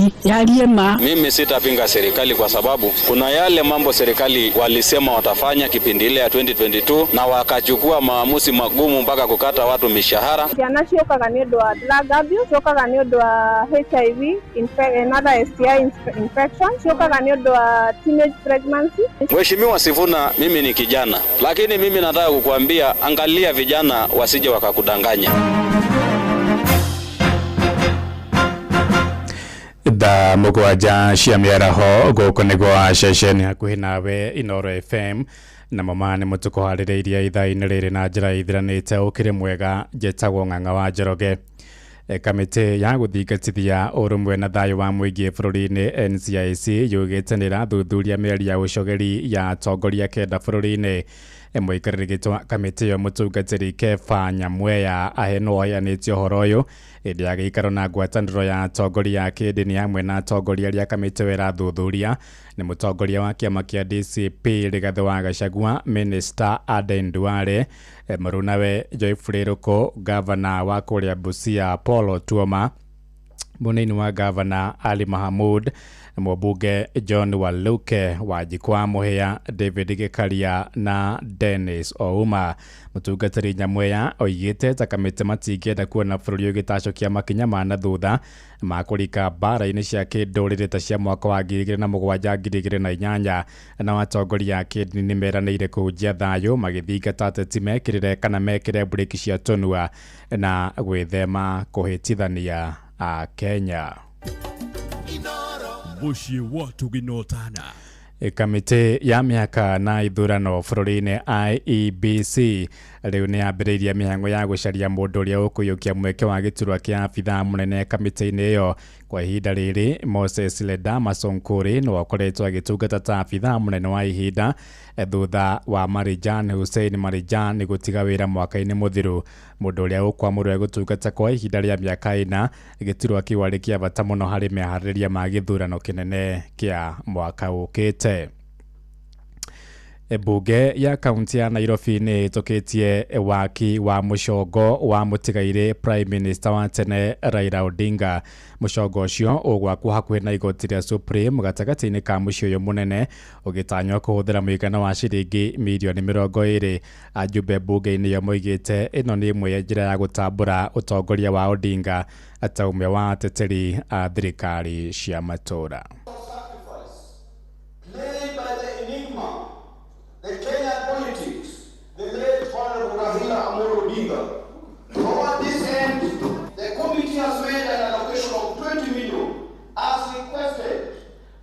Thirikari yarie ma. Mimi sitapinga serikali kwa sababu kuna yale mambo serikali walisema watafanya kipindi ile ya 2022 na wakachukua maamuzi magumu mpaka kukata watu mishahara. Ciana ciũkaga nĩ ũndũ wa drug abuse, ciũkaga nĩ ũndũ wa HIV and other STI infection, ciũkaga nĩ ũndũ wa teenage pregnancy. Mheshimiwa Sifuna, mimi ni kijana, lakini mimi nataka kukuambia, angalia vijana wasije wakakudanganya. Thaa 7 cia mĩaraho gũkũ nĩ gwa ceceni hakuhĩ nawe Inooro FM na mama nĩ mũtũkũharĩrĩirie ithaa-inĩ rĩrĩ na njĩra ithiranĩte ũkĩrĩ mwega. Njĩtagwo Ng'ang'a wa Njoroge. Kamĩtĩ ya gũthingatithia ũrũmwe na thayũ wa mũingĩ bũrũri-inĩ NCIC yugĩte nĩ ĩrathuthuria mĩario ya ũcogeri ya atongoria 9 bũrũri-inĩ. Mũikarĩri gĩtĩ wa kamĩtĩ ĩyo mũtungatĩri Kefa Nyamweya ahenwo aheanĩte ũhoro ũyũ hĩndĩ ya gĩikaro na ngwatanĩro ya atongoria a kĩndini hamwe na atongoria arĩa kamĩtĩ ĩyo ĩrathuthuria. Nĩ mũtongoria wa kĩama kĩa DCP Rigathĩ wa Gachagua, Minister Aden Duale, mũrunawe Geoffrey Ruku, gavana wa kũrĩa Busia Paul Otuoma, mũnini wa gavana Ali Mahamud, mũmbunge John Waluke, Wanjikũ wa Mũhĩa, David Gĩkaria na Dennis Ouma. Mũtungatĩri Nyamweya oigĩte ta kamĩtĩ matingĩenda kuona bũrũri ũgĩtacũkia makinya ma na thutha ma kũrika mbara-inĩ cia kĩndũrĩrĩ ta cia mwaka wa 2007 2008, na atongoria a kĩndini nĩ meranĩire kũhunjia thayũ magĩthingata ateti mekĩrĩre kana mekĩre mburĩki cia tũnua na gwĩthema kũhĩtithania a Kenya. Mũciĩ wa tũginotana. Kamĩtĩ ya mĩhaka na ithurano bũrũri-inĩ IEBC rĩu nĩ yambĩrĩirie mĩhang'o ya gũcaria mũndũ ũrĩa ũkũiyũkia mweke wa gĩturwa kĩa abithaa mũnene kamĩtĩ-inĩ ĩyo. Kwa ihinda rĩrĩ Moses Ledama Sonkuri nĩwe ũkoretwo agĩtungata ta abithaa mũnene wa ihinda thutha wa Marijan Hussein Marijan gũtiga wĩra mwaka-inĩ mũthiru. Mũndũ ũrĩa ũkwamũrwo egũtungata kwa ihinda rĩa mĩaka 4, gĩturwa kĩu arĩ kĩa bata mũno harĩ meharĩrĩria ma gĩthurano kĩnene kĩa mwaka ũkĩte. Mbunge ya kaunti ya Nairobi nĩ ĩhĩtũkĩtie waki wa mũcongo wa mũtigairĩ Prime Minister wa tene Raila Odinga. Mũcongo ũcio ũgwakwo hakuhĩ na igoti rĩa Supreme gatagatĩ-inĩ ka mũciĩ ũyũ mũnene, ũgĩtanywo kũhũthĩra mũigana wa ciringi mirioni 20. Ajumbe mbunge-inĩ ĩyo moigĩte ĩno nĩ ĩmwe ya njĩra ya gũtambũra ũtongoria wa Odinga ta ũmwe wa ateteri a thirikari cia matũũra. Toward this end, the committee has made an allocation of 20 million as requested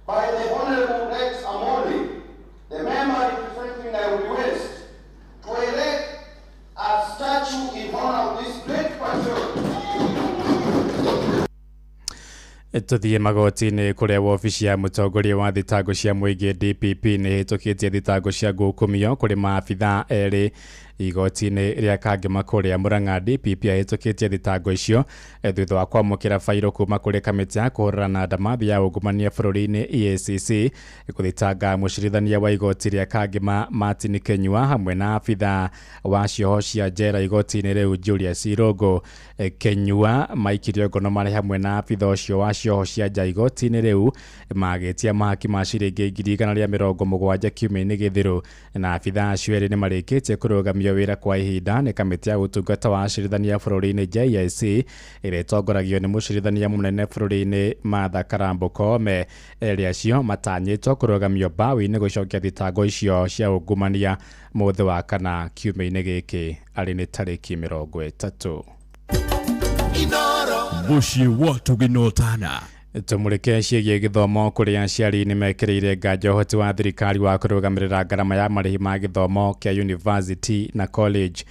by the Honorable Rex Amoli, the member representing Nairobi West, to erect a statue in honor of this great patriot. Tũthiĩ magoti-inĩ kũrĩa wobici ya mũtongoria wa thitango cia mũingĩ DPP nĩ ĩhĩtũkĩtie thitango cia ngukumio kũrĩ maabithaa erĩ igoti-inĩ rĩa Kangema kũrĩa Murang'a. DPP ahĩtũkĩtie thitango icio thutha wa kwamũkĩra bairũ kuma kũrĩ kamĩtĩ ya kũhũrana na ndamathi ya ungumania bũrũri-inĩ EACC gũthitanga mũcirithania wa igoti rĩa Kangema Martin Kenyua hamwe na abithaa wa cioho cia njera igoti-inĩ rĩu Julius Irũngũ. Kenyua maikirio ngono marĩ hamwe na abithaa ũcio wa cioho cia nja igoti-inĩ rĩu magĩtia mahaki ma ciringi 170,000 kiumia-inĩ gĩthiru, na abithaa acio erĩ nĩ marĩkĩtie kũrũgamio wĩra kwa ihinda nĩ kamĩtĩ ya ũtungata wa acirithania bũrũri-inĩ JSC ĩrĩa ĩtongoragio nĩ mũcirithania mũnene bũrũri-inĩ Martha Karambo Koome. Erĩ acio matanyĩtwo kũrũgamio mbaũ-inĩ gũcokia thitango icio cia ungumania mũthĩ wa kana kiumia-inĩ gĩkĩ arĩ nĩ tarĩki 30. Mũciĩ wa tũginotana. Tũmũrĩke ciĩgiĩ gĩthomo kũrĩa aciari nĩ mekĩrĩire nganja ũhoti wa thirikari wa kũrũgamĩrĩra ngarama ya marĩhi ma gĩthomo kĩa university na college.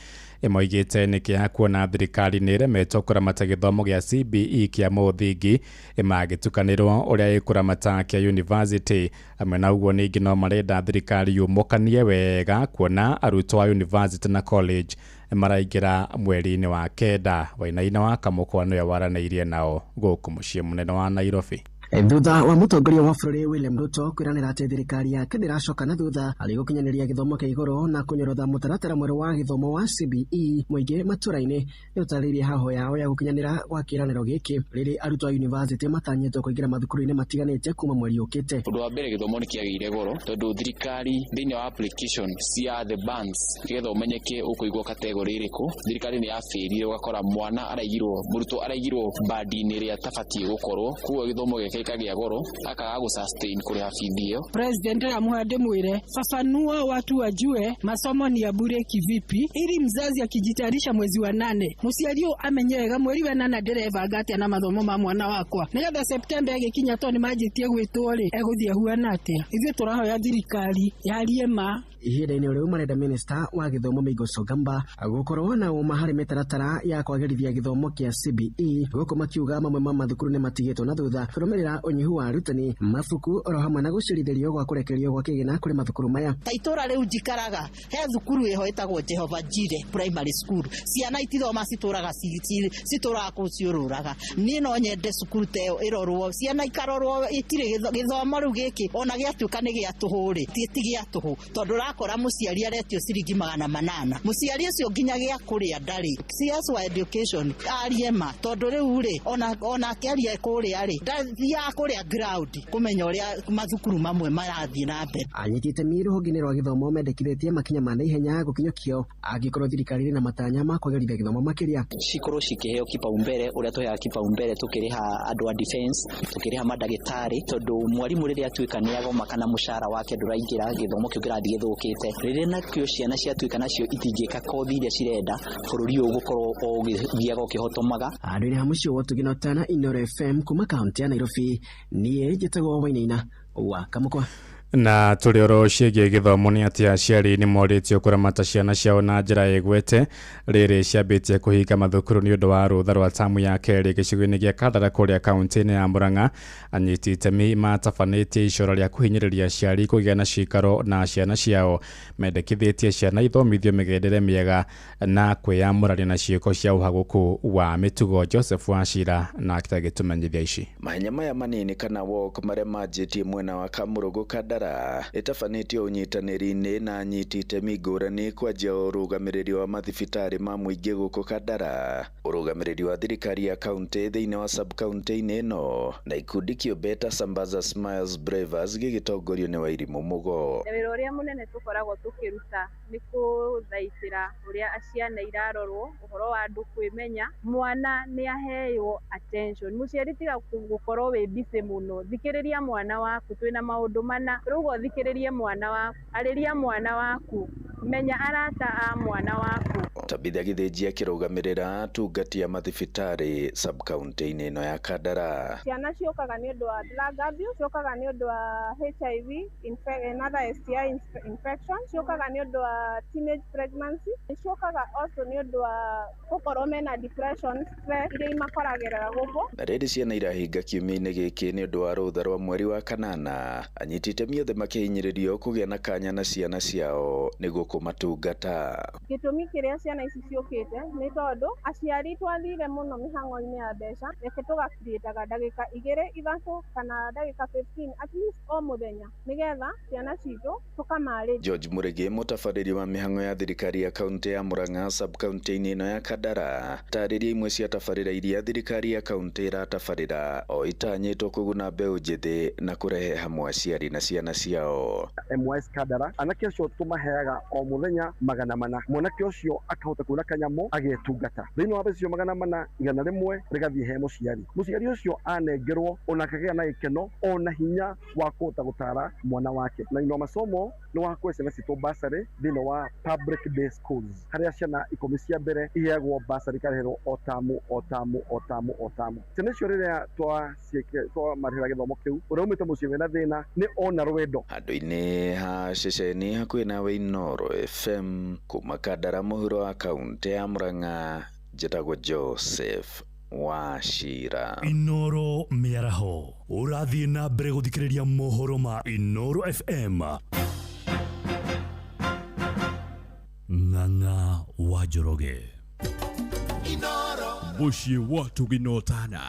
Ĩmoigĩte nĩ kĩeha kuona thirikari nĩ ĩremetwo kũramata gĩthomo gĩa CBE kĩa mũthingi magĩtukanĩrwo ũrĩa ĩkũramata kĩa university. Hamwe na ũguo ningĩ no marenda thirikari yũmũkanie wega kuona arutwo a university na college maraingĩra mweri-inĩ wa 9. Wainaina wa Kamũkwa nĩwe waranĩirie nao gũkũ mũciĩ mũnene wa Nairobi. Thutha wa mũtongoria wa bũrũri William Ruto kwĩranĩra atĩ thirikari yake ndĩracoka na thutha harĩ gũkinyanĩria gĩthomo kĩa igũrũ na kũnyorotha mũtaratara mwerũ wa gĩthomo wa CBE, mũingĩ matũra-inĩ nĩ ũtarĩirie haho yao ya gũkinyanĩra gwa kĩĩranĩro gĩkĩ rĩrĩ arutwo a yunivasĩtĩ matanyĩtwo kũingĩra mathukuru-inĩ matiganĩte kuma mweri ũkĩte. Ũndũ wa mbere, gĩthomo nĩ kĩagĩire goro tondũ thirikari thĩinĩ wa application cia the bands nĩgetha ũmenyeke ũkũigwo category ĩrĩkũ, thirikari nĩ yabĩrire, ũgakora mwana araigirwo, mũrutwo araigirwo bandi-inĩ ĩrĩa atabatiĩ gũkorwo, koguo gĩthomo gĩake gĩkagĩa goro, akaga gũ sustain kũrĩha bithi ĩyo. President amwe ndimwire, fafanua watu wajue masomo ni ya bure kivipi, ili mzazi akijitayarisha mwezi wa 8 mũciari ũyũ amenye wega mweri wa 8 ndĩrebanga atĩa na mathomo ma mwana wakwa, nĩgetha Septemba ĩgĩkinya to nĩmanjĩtie gwĩtwo rĩ, egũthiĩ ahuana atĩa. Ithuĩ tũrahoya thirikari yarie ma. Ihinda-inĩ rĩu marenda minista wa gĩthomo Migos Ogamba gũkorwo na ũma harĩ mĩtaratara ya kwagĩrithia gĩthomo kĩa CBE, gũkũ makiuga mamwe ma mathukuru nĩ matigĩtwo na thutha kũrũmĩrĩra ũnyihu wa arutani, mabuku oro hamwe na gũcirithĩrio gwa kũrekererio gwa kĩgĩna kũrĩ mathukuru maya. Ta itũra rĩu njikaraga he thukuru ĩho ĩtagwo Jehova Jire Primary School, ciana itithoma, citũraga citũraga kũu ciũrũraga. Niĩ no nyende cukuru ta ĩyo ĩrorwo, ciana ikarorwo, itirĩ gĩthomo rĩu gĩkĩ ona gĩatuĩka nĩ gĩa tũhũ rĩ, ti gĩa tũhũ tondũ ũrakora mũciari aretio ciringi 800, mũciari ũcio nginya gĩa kũrĩa ndarĩ. CS wa education arie ma, tondũ rĩu rĩ ona akĩaria kũrĩa rĩ, ndathiaga kũrĩa ground kũmenya ũrĩa mathukuru mamwe marathiĩ na mbere. Anyiti itemi rũhonge-inĩ rwa gĩthomo mendekithĩtie makinya ma naihenya gũkinyũkio angĩkorwo thirikari ĩrĩ na matanya ma kwagĩrithia gĩthomo makĩria. Cikorwo cikĩheo kipaumbele ũrĩa tũheaga kipaumbele tũkĩrĩha andũ a defense, tũkĩrĩha mandagĩtarĩ, tondũ mwarimũ rĩrĩa atuĩka nĩ agoma kana mũcara wake ndũraingĩra, gĩthomo kĩu kĩrathiĩ gĩthũkĩte. Rĩrĩa nakĩo ciana ciatuĩka nacio itingĩka kothi iria cirenda, bũrũri ũyũ ũgũkorwo o ũgĩthiaga ũkĩhotomaga. Handũ-inĩ ha mũciĩ wa Ũtugi na Ũtana, Inooro FM kuma kaunti ya Nairobi, niĩ njĩtagwo Wainaina wa Kamũkwa. Na tũrĩ oro ciĩgiĩ gĩthomo nĩ atĩ aciari nĩ morĩtio kũramata ciana ciao na njĩra ĩgwete rĩrĩ ciambĩtie kũhinga mathukuru nĩ ũndũ wa rũtha rwa tamu ya kerĩ gĩcigo-inĩ gĩa Kandara kũrĩa kaunti-inĩ ya Murang'a. Anyiti itemi matabanĩtie icora rĩa kũhinyĩrĩria aciari kũgĩa na cikaro na ciana ciao, mendekithĩtie ciana ithomithio mĩgendere mĩega na kwĩyamũrania na ciĩko cia ũhagũku wa mĩtugo. Joseph Wachira na akĩtagĩtũmenyithia ici. Mahenya maya manini kana walk marĩa manjĩtie mwena wa Kamũrũgũ Kandara ĩtabanĩtio ũnyitanĩri-inĩ na anyiti itemi ngũrani kwanjia ũrũgamĩrĩri wa mathibitarĩ ma mũingĩ gũkũ Kandara, ũrũgamĩrĩri wa thirikari ya kaunti thĩinĩ wa sub-county-inĩ ĩno na ikundi kĩũmbe ta Sambaza Smiles Bravers gĩgĩtongorio nĩ Wairimũ Mũgo. Na wĩra ũrĩa mũnene tũkoragwo tũkĩruta nĩ kũthaitĩra ũrĩa ciana irarorwo, ũhoro wa andũ kwĩmenya, mwana nĩ aheywo attention. Mũciari tiga gũkorwo wĩ busy mũno, thikĩrĩria mwana waku, twĩna maũndũ mana, rĩu thikĩrĩrie mwana waku, arĩria mwana waku, menya arata a mwana waku. Tabitha Gĩthĩnji akĩrũgamĩrĩra atungati a mathibitarĩ sub-county-inĩ ĩno ya Kandara. Ciana ciũkaga nĩ ũndũ wa drug abuse, ciũkaga nĩ ũndũ wa HIV and other STI infection, ciũkaga nĩ ũndũ wa teenage pregnancy, ciũkaga also nĩ ũndũ wa gũkorwo mena depression, stress iria imakoragĩrĩra gũkũ. Na rĩrĩ ciana irahinga kiumia-inĩ gĩkĩ nĩ ũndũ wa rũtha rwa mweri wa 8, anyiti itemi othe makĩhinyĩrĩrio kũgĩa na kanya na ciana ciao nĩguo kũmatungata. Gĩtũmi kĩrĩa ciana ici ciũkĩte nĩ tondũ aciari twathire mũno mĩhang'o-inĩ ya mbeca, reke tũgacreataga ndagĩka 2, 3 kana ndagĩka 15 at least o mũthenya nĩgetha ciana citũ tũkamarĩria. George Mũrĩgĩ, mũtabarĩri wa mĩhang'o ya thirikari ya kaunti ya Murang'a sub-county-inĩ ĩno ya Kandara, tarĩria imwe cia tabarĩra iria thirikari ya kaunti ĩratabarĩra o itanyĩtwo kũguna mbeũ njĩthĩ na kũrehe hamwe aciari na ciana ciao. MYS Kandara anake acio tũmaheaga o mũthenya 400, mwanake ũcio akahota kuona kanyamũ agetungata thĩinĩ wa mbeca icio 400, 100 rĩgathiĩ he mũciari. Mũciari ũcio anengerwo ona akagĩa na gĩkeno ona hinya wa kũhota gũtara mwana wake. Na Inua Masomo nĩ wa kũhe ciana citũ bursary thĩinĩ wa public day schools harĩa ciana 10 cia mbere iheagwo bursary ikareherwo o tamu o tamu o tamu o tamu. Ciana icio rĩrĩa twamarĩhĩra gĩthomo kĩu, ũrĩa umĩte mũciĩ wĩna thĩna nĩ ona rwendo. Handũ-inĩ ha ceceni hakuhĩ nawe Inooro FM kuma Kandara mũhuro wa kaunti ya Murang'a, njĩtagwo Joseph Wachira. Inooro mĩaraho ũrathiĩ na mbere gũthikĩrĩria mohoro ma Inooro FM. Ng'ang'a wa Njoroge. Mũciĩ wa Tũgina Ũtana.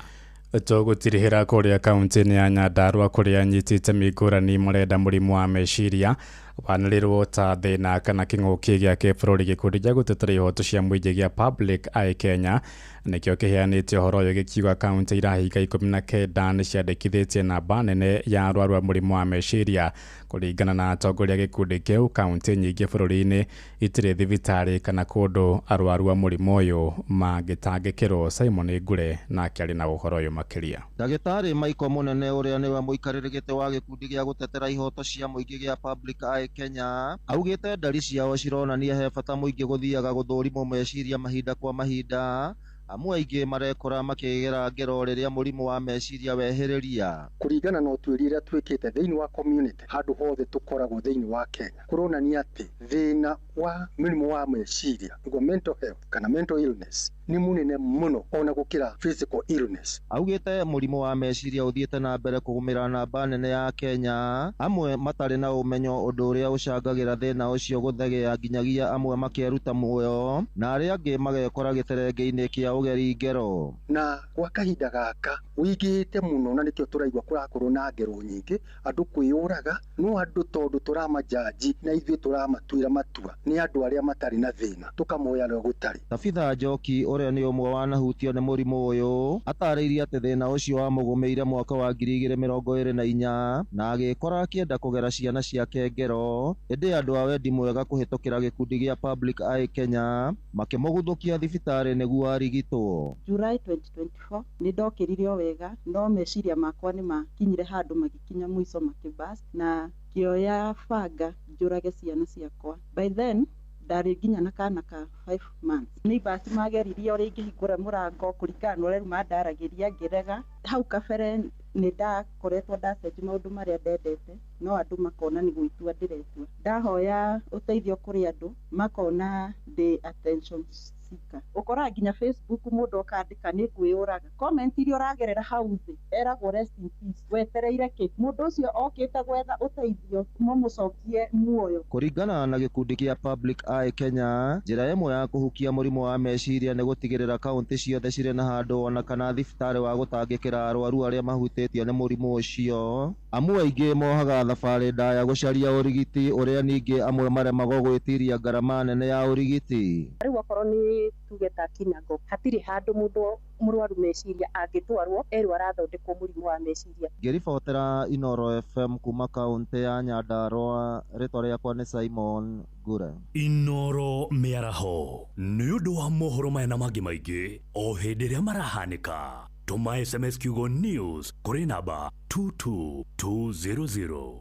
Tũgũtirihĩra kũrĩa kaunti-inĩ ya Nyandarua kũrĩa anyiti itemi ngũrani marenda mũrimũ wa meciria wanĩrĩrwo ta thĩna kana kĩng'ũki gĩa kĩbũrũri. Gĩkundi gĩa gũtetera ihoto cia mũingĩ gĩa Public Eye Kenya nĩkĩo kĩheanĩte ũhoro ũyũ gĩkiuga kaunti irahinga 19 nĩ ciandĩkithĩtie namba nene ya arwaru a mũrimũ wa meciria. Kũringana na atongoria a gĩkundi kĩu, kaunti nyingĩ bũrũri-inĩ itirĩ thibitarĩ kana kũndũ arwaru a mũrimũ ũyũ mangĩtangĩkĩrwo. Simon Ngure nake arĩ na ũhoro ũyũ makĩria. Ndagĩtarĩ Michael Mũnene ũrĩa nĩwe mũikarĩri gĩtĩ wa gĩkundi gĩa gũtetera ihoto cia mũingĩ gĩa Public Eye Kenya augĩte ndari ciao cironania he bata mũingĩ gũthiaga gũthũrimwo meciria mahinda kwa mahinda, amu aingĩ marekora makĩgera ngero rĩrĩa mũrimũ wa meciria wehĩrĩria. Kũringana na ũtuĩria ũrĩa twĩkĩte thĩinĩ wa community handũ hothe tũkoragwo thĩinĩ wa Kenya, kũronania atĩ thĩna wa mũrimũ wa meciria nĩguo mental health kana mental illness nĩ mũnene mũno ona gũkĩra physical illness. Augĩte mũrimũ wa meciria ũthiĩte na mbere kũgũmĩra namba nene ya Kenya, amwe matarĩ na ũmenyo ũndũ ũrĩa ũcangagĩra thĩna ũcio gũthegea nginyagia amwe makeruta muoyo na arĩa angĩ magekora gĩterenge-inĩ kĩa ũgeri ngero. Na gwa kahinda gaka wĩingĩhĩte mũno na nĩkĩo tũraigua kũrakorwo na ngero nyingĩ, andũ kwĩyũraga, no andũ tondũ tũramajanji na ithuĩ tũramatuĩra matua nĩ andũ arĩa matarĩ na thĩna tũkamoya ũrĩa gũtarĩ. Tabitha Njoki ũrĩa nĩ ũmwe wanahutio nĩ mũrimũ ũyũ atarĩirie atĩ thĩna ũcio wamũgũmĩire mwaka wa 2024 na agĩkora akĩenda kũgera ciana ciake ngero, ĩndĩ andũ a wendi mwega kũhĩtũkĩra gĩkundi gĩa Public Eye Kenya makĩmũguthũkia thibitarĩ nĩguo arigitwo. July 2024 nĩ ndokĩrire o wega no meciria makwa nĩ makinyire handũ magĩkinya mũico makĩburst na ngĩoya banga njũrage ciana ciakwa. By then ndarĩ nginya na kana ka 5 months. Neighbors mageririe ũrĩa ingĩhingũra mũrango kũringana na ũrĩa rĩu mandaragĩria ngĩrega. Hau kabere nĩ ndakoretwo ndacenjia maũndũ marĩa ndendete no andũ makona nĩ gwĩtua ndĩretua. Ndahoya ũteithio kũrĩ andũ makona ndĩ attention seeker. Ũkoraga nginya Facebook mũndũ okandĩka nĩ ngwĩyũraga, comment iria ũragerera hau thĩ eragwo rest in peace, wetereire kĩ? Mũndũ ũcio okĩte gwetha ũteithio mũmũcokie muoyo. Kũringana na gĩkundi kĩa Public Eye Kenya, njĩra ĩmwe ya kũhukia mũrimũ wa meciria nĩ gũtigĩrĩra kaunti ciothe cirĩ na handũ ona kana thibitarĩ wa gũtangĩkĩra arwaru arĩa mahutĩtio nĩ mũrimũ ũcio, amu aingĩ mohaga thabarĩ ndaya gũcaria ũrigiti ũrĩa ningĩ amwe maremagwo gwĩtiria ngarama nene ya ũrigiti. Rĩu okorwo nĩ tuge ta Kinango, hatirĩ handũ mũndũ mũrwaru meciria angĩtwarwo erwo arathondekwo mũrimũ wa meciria. Ngĩribotera Inooro FM kuma kaunti ya Nyandarua, rĩtwa rĩakwa nĩ Simon Ngure. Inooro mĩaraho nĩ ũndũ wa mohoro maya na mangĩ maingĩ o hĩndĩ ĩrĩa marahanĩka. Tũma SMS kiugo news kũrĩ namba 22200.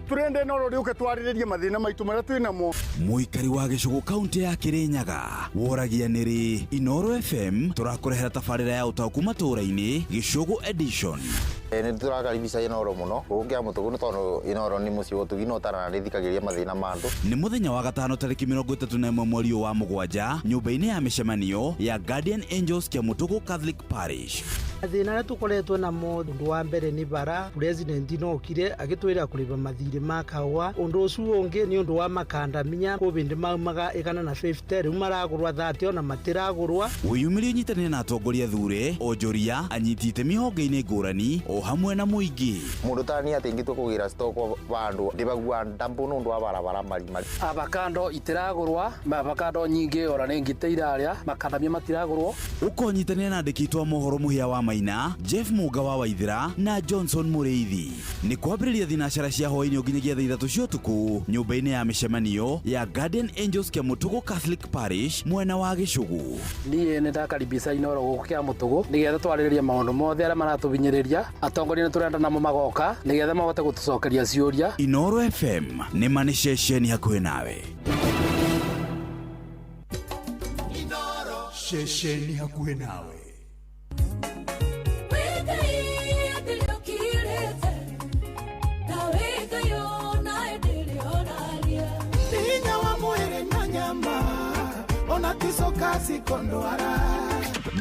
Turende no rĩũke twarĩrĩrie mathĩna maitũ marĩa twĩ namo. Mũikari wa gĩcũgũ kaunti ya Kirinyaga woragia nĩrĩ Inooro FM tũrakũrehera tabarĩra ya ũtaũku matũũra-inĩ Gĩcũgũ edition. Nĩ tũrakaribisha Inooro mũno gũkũ Kĩamũtũgũ nĩ tondũ Inooro nĩ mũciĩ wa ũtugi na ũtaranarĩthikagĩria mathĩna ma andũ. Nĩ mũthenya wa gatano tarĩki 31 mweri wa mũgwanja nyũmba-inĩ ya mĩcemanio ya Guardian Angels Kĩamũtũgũ Catholic Parish. Mathĩna arĩa tũkoretwo namo ũndũ wa mbere nĩ bara president no okire agĩtwĩra kũrĩba mathirĩ ma kahũa. Ũndũ ũcio ũngĩ nĩ ũndũ wa makandamia kũbĩndĩ maumaga 150 rĩu maragũrwa 30 ona matiragũrwa. Wĩyumĩrie ũnyitanĩre na atongoria thure onjoria anyiti itemi honge-inĩ ngũrani o hamwe na mũingĩ. Mũndũ tani atĩ ingĩtua kũgĩra stock vandũ ndĩbagua ndambu nĩ ũndũ wa barabara marima. Avocado itiragũrwa, avocado nyingĩ ora nĩ ngite iraria, makandamia matiragũrwo. Ũkonyitanĩra na andĩki a mohoro Mũhĩa wa Maina, Jeff Muga wa Waithira na Johnson Mũrĩithi. Nĩ kwambĩrĩria thinacara cia hwaĩ-inĩ nginyagia thaa 3 cia ũtukũ nyũmba-inĩ ya mĩcemanio ya Guardian Angels Kĩamũtũgũ Catholic Parish mwena wa Gĩcũgũ. Niĩ nĩ ndakaribisha Inooro gũkũ Kĩamũtũgũ nĩgetha twarĩrĩrie maũndũ mothe arĩa maratũhinyĩrĩria. Atongoria nĩ tũrenda namo magoka nĩgetha mahote gũtũcokeria ciũria. Inooro FM nĩ ma nĩ ceceni hakuhĩ nawe. Inooro ceceni hakuhĩ nawe.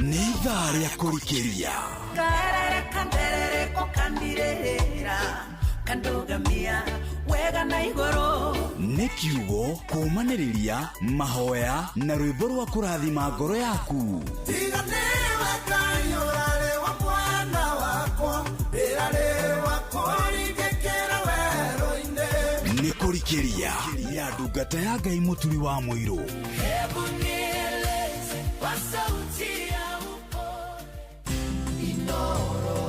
Nĩ ithaa rĩa kũrikĩria. Karere kanderereko kandirĩra kandugamia we Wega na igũrũ. Nĩ kiugo kũũmanĩrĩria mahoya na rwĩmbo rwa kũrathima ngoro yaku. Tiga nĩwe Ngai ũrarĩ wa mwana wakwa, ndĩrarĩ wa kũringĩkĩra werũ-inĩ. Nĩ kũrikĩria ya ndungata ya Ngai Mũturi wa Mũirũ. Hebu nieleze kwa sauti ya upole. Inoro.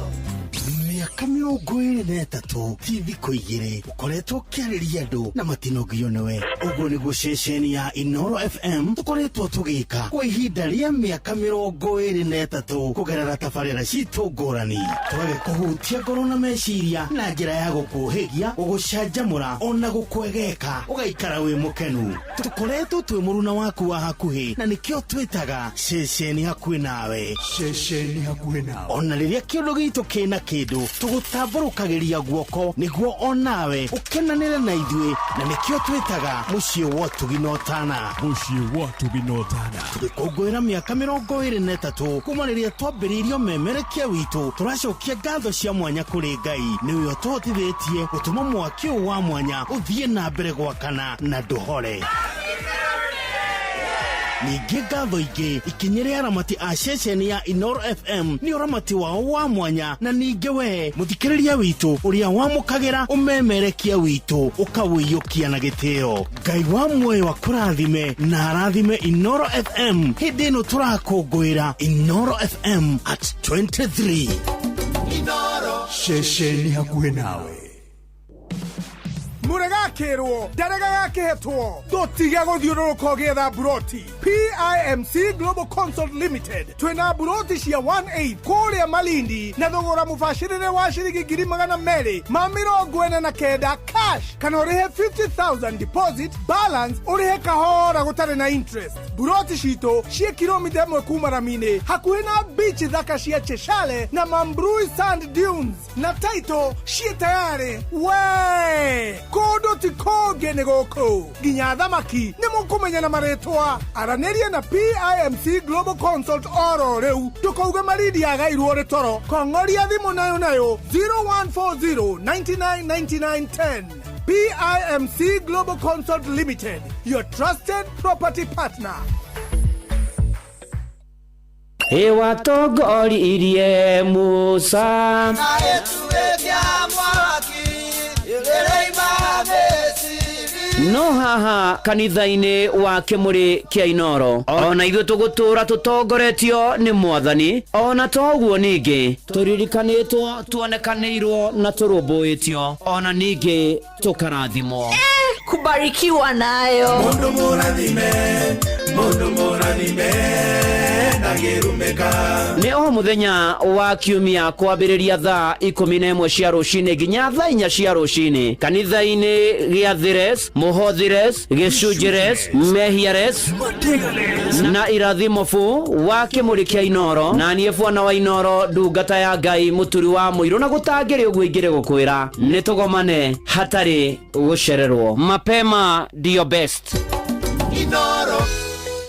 Mĩaka 23 ti thikũ igĩrĩ ũkoretwo ũkĩarĩria andũ na matinogio nĩwe. Ũguo nĩguo ceceni ya Inoro FM tũkoretwo tũgĩka kwa ihinda rĩa mĩaka 23 kũgerera tabarĩra citũ ngũrani, tũgagĩkũhutia ngoro na meciria na njĩra ya gũkũhĩgia, gũgũcanjamũra ona gũkwegeka ũgaikara wĩ mũkenu. Tũkoretwo twĩ mũruna waku wa hakuhĩ na nĩkĩo twĩtaga ceceni hakuhĩ nawe. Ceceni hakuhĩ nawe. Ona rĩrĩa kĩũndũ gitũ kĩna kĩndũ, tũgũtambũrũkagĩria guoko nĩguo onawe ũkenanĩre na ithuĩ, na nĩkĩo twĩtaga mũciĩ wa ũtugi na ũtana. Mũciĩ wa ũtugi na ũtana. Tũgĩkũngũĩra mĩaka 23 kuma rĩrĩa twambĩrĩirio memerekia witũ, tũracokia ngatho cia mwanya kũrĩ Ngai nĩwe ũtũhotithĩtie gũtũma mwaki ũyũ wa mwanya ũthiĩ na mbere gwakana na ndũhore. Ningĩ ngatho ingĩ ikinyĩre aramati a ceceni ya Inoro FM nĩ ũramati wao wa mwanya, na ningĩ we mũthikĩrĩria witũ ũrĩa wamũkagĩra ũmemerekia witũ ũkawĩiyũkia na gĩtĩo. Ngai wa muoyo akũrathime na arathime Inoro FM hĩndĩ ĩno tũrakũngũĩra Inoro FM at 23. Inoro. Ceceni hakuhĩ nawe. Mũregakĩrwo ndarega gakĩhetwo, ndũtige gũthiũrũrũka ũgĩetha mburoti. PIMC Global Consult Limited twĩna mburoti cia 18 kũrĩa Malindi na thogora mũbacĩrĩre wa ciringi 249,000 cash, kana ũrĩhe 50,000 deposit, balance ũrĩhe kahora gũtarĩ na interest. Mburoti citũ ciĩ kilomita 1 kuma rami-inĩ, hakuhĩ na beach thaka cia Cheshale na Mambrui Sand Dunes, na title ciĩ tayarĩ. We kũndũ ti kũngĩ nĩ gũkũ, nginya thamaki nĩ mũkũmenya na marĩtwa. Aranĩria na PIMC Global Consult oro rĩu, ndũkauge Malindi yagairwo rĩ toro. Kong'oria thimũ nayo nayo 0140 99 99 10. PIMC Global Consult Limited, your trusted property partner. Ĩwatongoririe Musa Na ĩtuĩkia mwaki ĩrĩima Misiri. No haha kanitha-inĩ wa kĩmũrĩ kĩa Inoro, ona ithuĩ tũgũtũra tũtongoretio nĩ Mwathani. Ona toguo ningĩ tũririkanĩtwo, tuonekanĩirwo na tũrũmbũĩtio, ona ningĩ tũkarathimwo. Kubarikiwa nayo. Mundu mũrathime, mundu mũrathime ndangĩrumĩka. Nĩ o mũthenya wa kiumia kwambĩrĩria thaa 11 cia rũcinĩ nginya thaa 4 cia rũcinĩ kanitha-inĩ gĩa Thires, Mũhothires, Gĩcunjĩres, Mehiares na Irathimo bu wa kĩmũrĩ kĩa Inoro. Na niĩ bwana wa Inoro, ndungata ya Ngai Mũturi wa Mũirũ, na gũtangĩrĩ ũguo ingĩrĩ gũkwĩra nĩ tũgomane hatarĩ gũcererwo. Mapema ndio best. Inoro.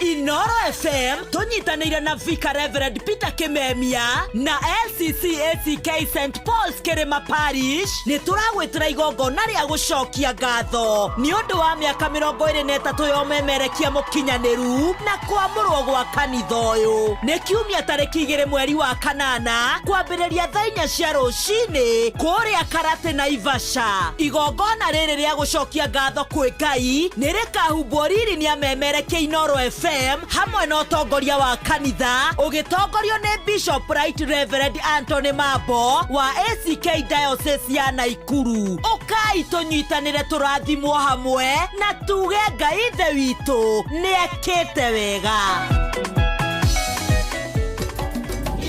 Inoro FM tũnyitanĩire na Vicar Reverend Peter Kimemia na LCC ACK St Paul's Kĩrĩma Parish nĩ tũragwĩtĩra igongona rĩa gũcokia ngatho nĩ ũndũ wa mĩaka 23 ya ũmemerekia mũkinyanĩru na kwamũrwo gwa kanitha ũyũ. Nĩ kiumia tarĩki 2 mweri wa 8 kwambĩrĩria thaa 4 cia rũcinĩ kũrĩa Karate Naivasha. Igongona rĩrĩ rĩa gũcokia ngatho kwĩ Ngai nĩ rĩkahumbwo riri nĩ amemerekia Inoro FM hamwe na ũtongoria wa kanitha ũgĩtongorio nĩ Bishop Right Reverend Anthony Mambo wa ACK Diocese ya Naikuru. Ũkai tũnyitanĩre tũrathimwo hamwe na tuge Ngai Ithe witũ nĩekĩte wega.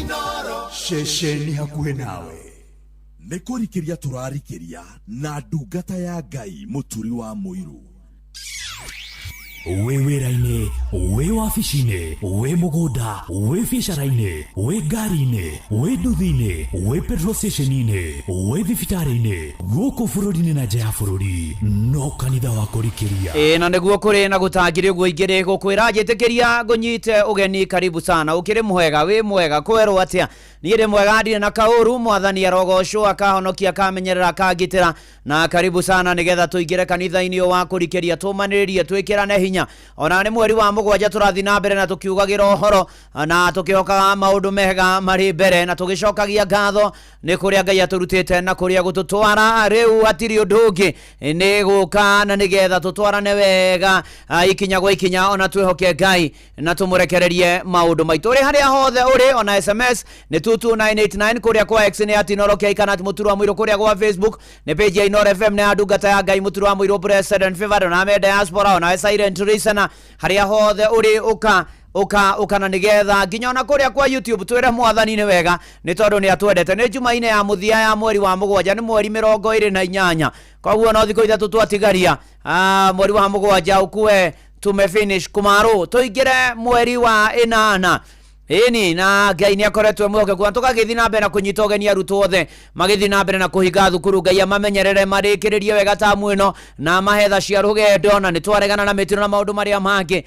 Inoro. Ceceni hakuhĩ nawe. Nĩ kũrikĩria tũrarikĩria na ndungata ya Ngai Mũturi wa Mũirũ. Wĩ wĩra-inĩ, Wĩ wabici-inĩ, wĩ mũgũnda, wĩ biacara-inĩ, wĩ ngari-inĩ, wĩ nduthi-inĩ, wĩ petrol station-inĩ, wĩ thibitarĩ-inĩ, gũkũ bũrũri-inĩ na nja ya bũrũri, no kanitha wa kũrikĩria. Ĩĩ na nĩguo kũrĩ na gũtangĩrĩ ũguo ingĩrĩ gũkwĩra njĩtĩkĩria ngũnyite ũgeni karibu sana. Ũkĩrĩ mwega, wĩ mwega, kwerwo atĩa? Niĩ ndĩ mwega, ndirĩ na kaũru. Mwathani arogocwo, akahonokia, akamenyerera, akangitĩra. Na karibu sana nĩgetha tũingĩre kanitha-inĩ ũyũ wa kũrikĩria, tũmanĩrĩrie, twĩkĩrane hinya. Ona nĩ mweri wa mũgwanja tũrathiĩ na mbere na tũkiugagĩra ũhoro na tũkĩhokaga maũndũ mega marĩ mbere na tũgĩcokagia ngatho nĩ kũrĩa Ngai atũrutĩte na kũrĩa gũtũtwara. Rĩu hatirĩ ũndũ ũngĩ nĩ gũka na nĩgetha tũtwarane wega ikinya gwa ikinya, ona twĩhoke Ngai na tũmũrekererie maũndũ maitũ. Ũrĩ harĩa hothe ũrĩ, ona SMS nĩ 22989, kũrĩa kwa X nĩ at Inooro K kana at Mũturo wa Mũirũ, kũrĩa gwa Facebook nĩ page ya Inooro FM nĩ ya ndungata ya Ngai Mũturo wa Mũirũ Blessed and Favored, ona me diaspora, ona silent listener, harĩa hothe ũrĩ, ũka ũka ũka na nĩgetha nginya ona kũrĩa kwa YouTube twĩre Mwathani nĩ wega nĩ tondũ nĩ atwendete. Nĩ Jumaine ya mũthia ya mweri wa mũgwanja, nĩ mweri 28, koguo no thikũ 3 twatigaria mweri wa mũgwanja ũkue tumefinish kumaru tũingĩre mweri wa ĩnana. Ĩni na Ngai nĩ akoretwo mwĩhokeku na tũgagĩthiĩ na mbere na kũnyita ũgeni arutwo othe magĩthiĩ na mbere na kũhinga thukuru. Ngai amamenyerere, marĩkĩrĩrie wega tamu ĩno na mahetha cia rũgendo, na nĩ twaregana na mĩtino na maũndũ marĩa mangĩ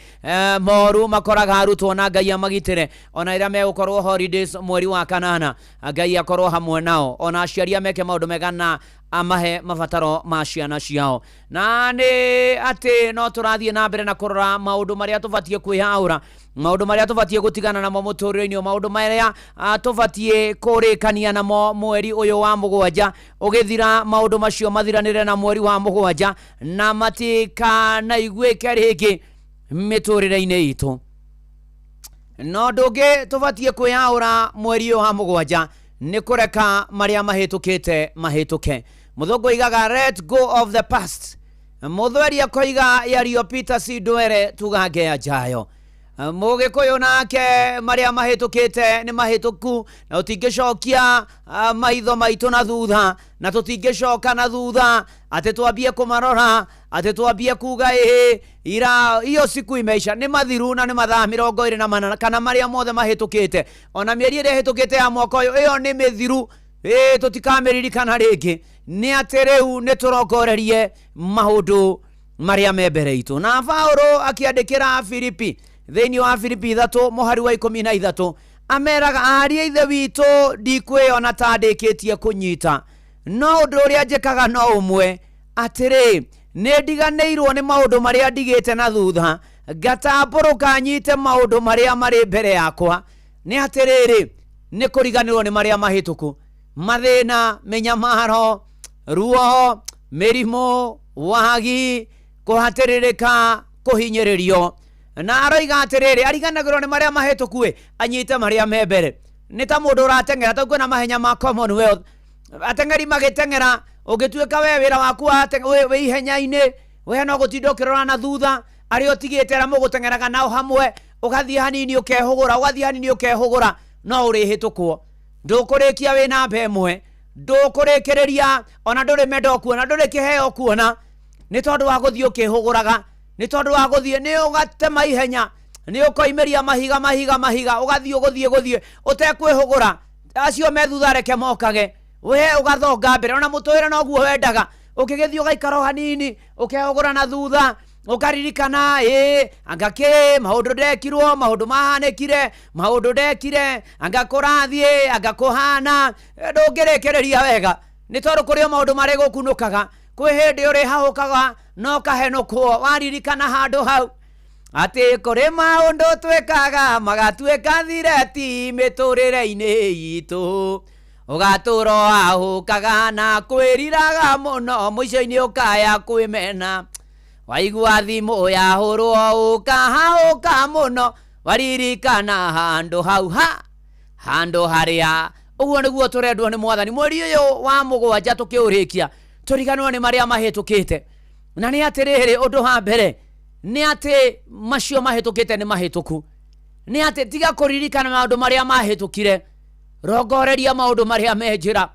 moru makoraga arutwo, na Ngai amagitĩre ona rĩrĩa megũkorwo holidays mweri wa kanana. Ngai akorwo hamwe nao, ona aciari ameke maũndũ mega na amahe mabataro ma ciana ciao. Na nĩ atĩ no tũrathiĩ na mbere na kũrora maũndũ marĩa tũbatiĩ kwĩhaũra, maũndũ marĩa tũbatiĩ gũtigana namo mũtũrĩre-inĩ, maũndũ marĩa tũbatiĩ kũrĩkania namo mweri ũyũ wa mũgwanja ũgĩthira, maũndũ macio mathiranĩre na mweri wa mũgwanja na matikanaiguĩke rĩngĩ mĩtũrĩre-inĩ itũ. No ũndũ ũngĩ tũbatiĩ kwĩyaũra mweri ũyũ wa mũgwanja nĩ kũreka marĩa mahĩtũkĩte mahĩtũke. Mũthũngũ oigaga let go of the past, mũthweri akoiga yaliyopita si ndwere tugange yajayo. Mũgĩkũyũ nake marĩa mahĩtũkĩte nĩ mahĩtũku, na tũtingĩcokia maitho maitũ na thutha, na tũtingĩcoka na thutha atĩ twambie kũmarora, atĩ twambie kuga ĩhĩ ira hiyo siku imeisha. Nĩ mathiru na nĩ mathaa 24 kana marĩa mothe mahĩtũkĩte, ona mĩeri ĩrĩa ĩhĩtũkĩte ya mwaka ũyũ, ĩyo nĩ mĩthiru, ĩĩ tũtikamĩririkana rĩngĩ. Nĩ atĩ rĩu nĩ tũrongorerie maũndũ marĩa me mbere itũ. Na Paulo akĩandĩkĩra Filipi, thĩinĩ wa Filipi 3 mũhari wa 13, ameraga aria ithe witũ ndikwĩona ta ndĩkĩtie kũnyita, no ũndũ ũrĩa njĩkaga no ũmwe, atĩrĩ nĩ ndiganĩirwo nĩ maũndũ marĩa ndigĩte na thutha, ngatambũrũka nyite maũndũ marĩa marĩ mbere yakwa. Nĩ atĩrĩrĩ, nĩ kũriganĩrwo nĩ marĩa mahĩtũku, mathĩna, mĩnyamaro, ruo, mĩrimũ, wagi, kũhatĩrĩrĩka, kũhinyĩrĩrio. Na aroiga atĩrĩrĩ, ariganagĩrwo nĩ marĩa mahĩtũku, anyite marĩa me mbere. Nĩ ta mũndũ ũrateng'era, ta kwĩna mahenya ma Commonwealth, ateng'eri magĩteng'era, ũngĩtuĩka we wĩra waku wĩ ihenya-inĩ, we no gũtinda ũkĩrora na thutha arĩa ũtigĩte arĩa mũgũteng'eraga nao hamwe, ũgathiĩ hanini ũkehũgũra, ũgathiĩ hanini ũkehũgũra, no ũrĩhĩtũkwo. Ndũkũrĩkia wĩ namba ĩmwe, ndũkũrĩkĩrĩria, ona ndũrĩ mendo kuona, ndũrĩ kĩheo kuona, nĩ tondũ wa gũthiĩ ũkĩhũgũraga, nĩ tondũ wa gũthiĩ nĩ ũgatema ihenya, nĩ ũkoimĩria mahiga mahiga mahiga, ũgathiĩ ũgũthiĩ gũthiĩ ũtekwĩhũgũra, acio me thutha reke mokage, we ũgathonga mbere. Ona mũtũrĩre noguo wendaga, ũkĩgĩthiĩ ũgaikara o hanini ũkehũgũra na thutha, ũkaririkana ĩĩ anga kĩ maũndũ ndekirwo, maũndũ mahanĩkire, maũndũ ndekire, anga kũrathiĩ, anga kũhana, ndũngĩrĩkĩrĩria wega nĩ tondũ kũrĩ o maũndũ marĩ gũkunũkaga. Kwĩ hĩndĩ ũrĩhahũkaga na ũkahenũkwo waririkana handũ hau atĩ kũrĩ maũndũ twĩkaga magatuĩka thireti mĩtũrĩre-inĩ itũ, ũgatũra wahũkaga na kwĩriraga mũno, mũico-inĩ ũkaya kwĩmena, waigua thimũ yahũrwo ũkahahũka mũno, waririkana handũ hau ha handũ harĩa. Ũguo nĩguo tũrendwo nĩ Mwathani mweri ũyũ wa mũgwanja tũkĩũrĩkia, tũriganĩrwo nĩ marĩa mahĩtũkĩte. Na nĩ atĩrĩrĩ, ũndũ wa mbere nĩ atĩ macio mahĩtũkĩte nĩ mahĩtũku, nĩ atĩ tiga kũririkana maũndũ marĩa mahĩtũkire, rongoreria maũndũ marĩa me njĩra.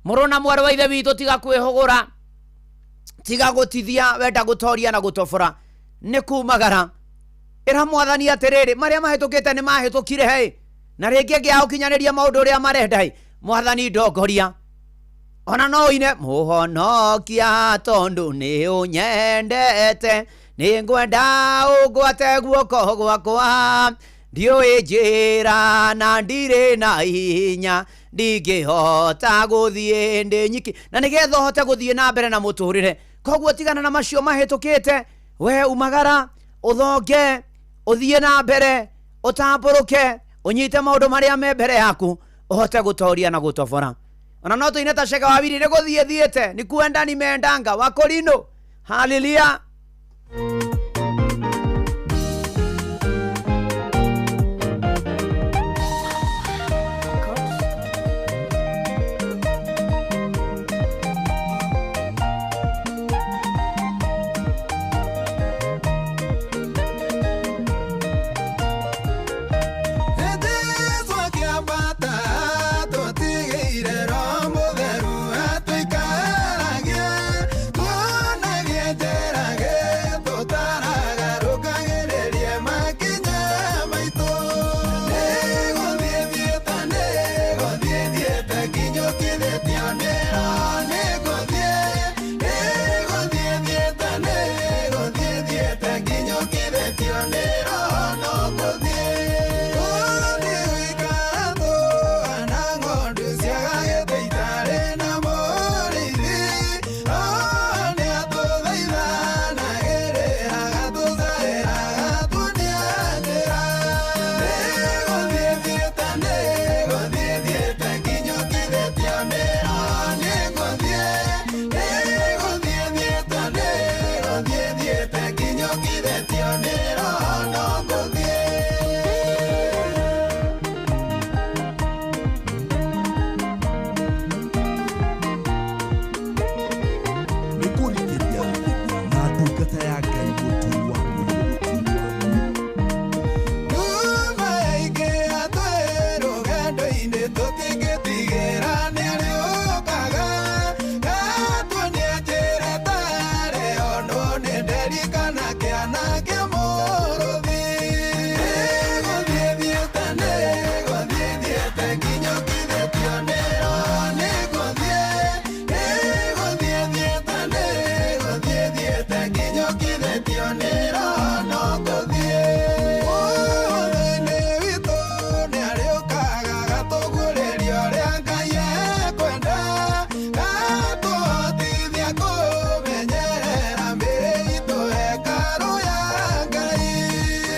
Mũrũ na mwarĩ wa ithe witũ, tiga kwĩhũgũra, tiga gũtithia, wenda gũtoria na gũtobora nĩ kumagara. Ĩra mwathani atĩrĩrĩ, marĩa mahĩtũkĩte nĩ mahĩtũkire hĩ, na rĩngĩ ngĩaga gũkinyanĩria maũndũ ũrĩa marenda hĩ, mwathani ndongoria. Ona no ũine mũhonokia tondũ nĩ ũnyendete, nĩ ngwenda ũngwate guoko gwakwa, ndiũĩ njĩra na ndirĩ na hinya, ndingĩhota gũthiĩ ndĩ nyiki. Na nĩgetha ũhote gũthiĩ na mbere na mũtũrĩre, koguo tigana na macio mahĩtũkĩte, we umagara, ũthonge, ũthiĩ na mbere, ũtambũrũke, ũnyite maũndũ marĩa me mbere yaku, ũhote gũtoria na gũtobora. Ona no tũine ta Chege wa Wili, nĩ gũthiĩ thiĩte, nĩ kuenda nimeendanga, wakorino. Haleluya. Jesu akĩambata tũtigĩire Roho Mũtheru atũikaragie, tuonagie njĩra gĩtũtaraga, rũkagĩrĩrie makinya maitũ. Nĩgũthiĩ thiĩte, nĩgũthiĩ thiĩte nginyũkithĩtio nĩ Roho, nĩngũthiĩ, nĩgũthiĩ thiĩte, nĩgũthiĩ thiĩte nginyũkithĩtio nĩ Roho, no ngũthiĩ. Gũthiĩ gũikara tũhana ng'ondu ciagagĩte itarĩ na mũrĩithi. Roho nĩatũthaithanagĩrĩra, agatũcaĩra, agatuonia njĩra. Nĩgũthiĩ thiĩte, nĩgũthiĩ thiĩte nginyũkithĩtio nĩ Roho, nĩngũthiĩ, nĩgũthiĩ thiĩte, nĩgũthiĩ thiĩte nginyũkithĩtio nĩ Roho, no ngũthiĩ. Nĩ kũrikĩria na ndungata ya Ngai Mũturi wa Nyũmba yaingĩha twĩ rũgendo-inĩ tũtingĩtigĩra nĩarĩũkaga, gatuonia njĩra ĩtarĩ onwo nĩ nderi kana kĩana kĩa mũrũthi. Nĩgũthiĩ thiĩte, nĩgũthiĩ thiĩte nginyũkithĩtio nĩ Roho, nĩngũthiĩ, nĩgũthiĩ thiĩte, nĩgũthiĩ thiĩte nginyũkithĩtio nĩ Roho, no ngũthiĩ. Ũthĩ-inĩ witũ nĩarĩũkaga agatũguũrĩria ũrĩa Ngai ekwenda, gatũhotithia kũmenyerera mĩĩrĩ itũ hekarũ ya Ngai.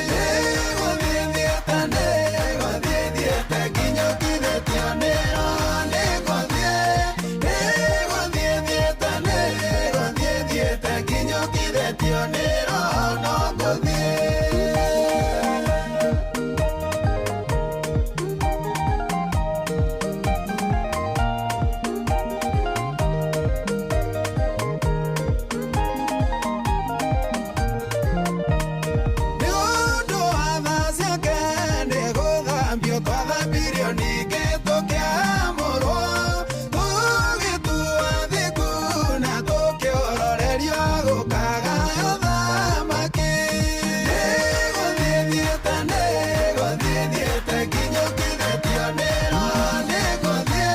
Nĩgũthiĩ thiĩte, nĩgũthiĩ thiĩte nginyũkithĩtio nĩ Roho, nĩngũthiĩ, nĩgũthiĩ thiĩte, nĩgũthiĩ thiĩte nginyũkithĩtio nĩ Roho, no ngũthiĩ. Nĩ ũndũ wa tha ciake nĩgũthambio twathambirio ningĩ tũkĩamũrwo, tũgĩtuo thingu na tũkĩororerio gũkagayo thamaki. Nĩgũthiĩ thiĩte, nĩgũthiĩ thiĩte nginyũkithĩtio nĩ Roho, nĩngũthiĩ,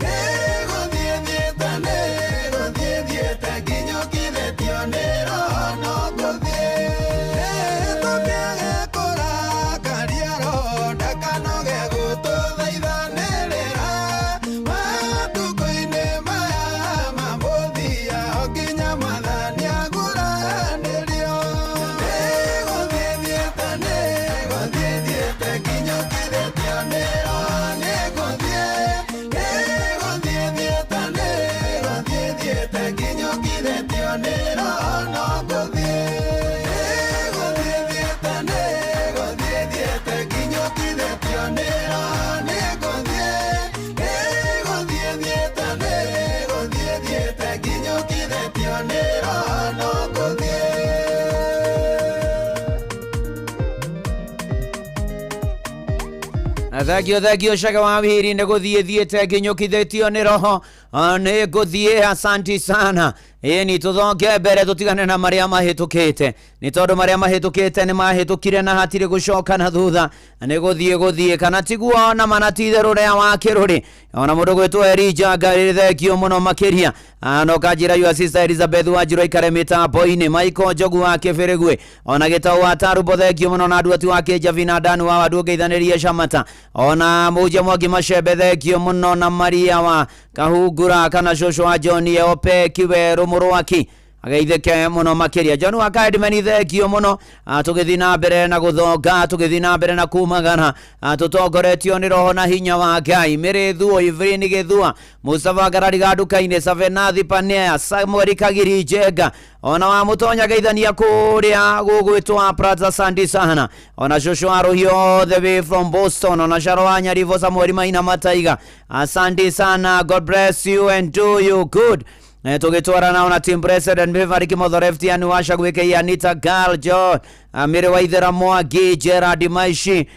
nĩgũthiĩ thiĩte, nĩgũthiĩ thiĩte nginyũkithĩtio nĩ Roho, no ngũthiĩ. Tũkĩage kũrakaria Roho ndakanoge gũtũthaithanĩrĩra, matukũ-inĩ maya ma mũthia o nginya Mwathani aguũranĩrio. Nĩgũthiĩ thiĩte, nĩgũthiĩ thiĩte nginyũkithĩtio nĩ Roho, nĩngũthiĩ, nĩgũthiĩ thiĩte, nĩgũthiĩ thiĩte nginyũkithĩtio nĩ Roho, no ngũthiĩ. Nĩgũthiĩ thiĩte, nĩgũthiĩ thiĩte nginyũkithĩtio nĩ Roho, nĩngũthiĩ, nĩgũthiĩ thiĩte, nĩgũthiĩ thiĩte nginyũkithĩtio nĩ Roho, no ngũthiĩ. Thengio thengio Chege wa Wili, nĩ gũthiĩ thiĩte nginyũkithĩtio nĩ Roho, nĩ ngũthiĩ. Asanti sana. Ĩni tũthonge mbere tũtigane na marĩa mahĩtũkĩte. Nĩ tondũ marĩa mahĩtũkĩte nĩ mahĩtũkire na hatirĩ gũcoka na thutha, nĩ gũthiĩ gũthiĩ kana tiguo na mana ti itherũ rĩa wa kĩrũrĩ. Ona mũndũ gwĩtwo Elija Ngai thengio mũno makĩria. No kanjĩra your sister Elizabeth Wanjiru aikare mĩtambo-inĩ, Michael Njogu wa Kĩbĩrĩgwe, ona Gĩtaũ wa Tarumbo thengio mũno, na Nduati wa Kĩnjabi na Danu wa Wandu ngeithanĩrie Camata, ona Mũhunjia Mwangi Macembe thengio mũno, na Maria wa Kahungura kana cũcũ wa John Eope Kiwerũ Mũrwaki ageithĩke mũno makĩria. John wa Kaedimeni thengio mũno. Tũgĩthiĩ na mbere na gũthonga, tũgĩthiĩ na mbere na kumagara, tũtongoretio nĩ roho na hinya wa Ngai. Mĩrĩthuo Evelyn Gĩthua, Mustafa Ngarariga nduka-inĩ, Savenathi Panea, Samuel Kagiri Njenga, ona wa Mũtonya geithania kũrĩa gũgwĩtwo Plaza Sandi sana, ona cũcũ wa Rũhiũ all the way from Boston, ona Sharo wa Nyaribo Samuel Maina Mataiga, asante sana, God bless you and do you good. Tũgĩtwarana ona team president Beverly Kimotho Leftian Washa gwĩkĩia Anita Girl John Mĩrĩ wa Ithera Mwangi Gerard Maishi,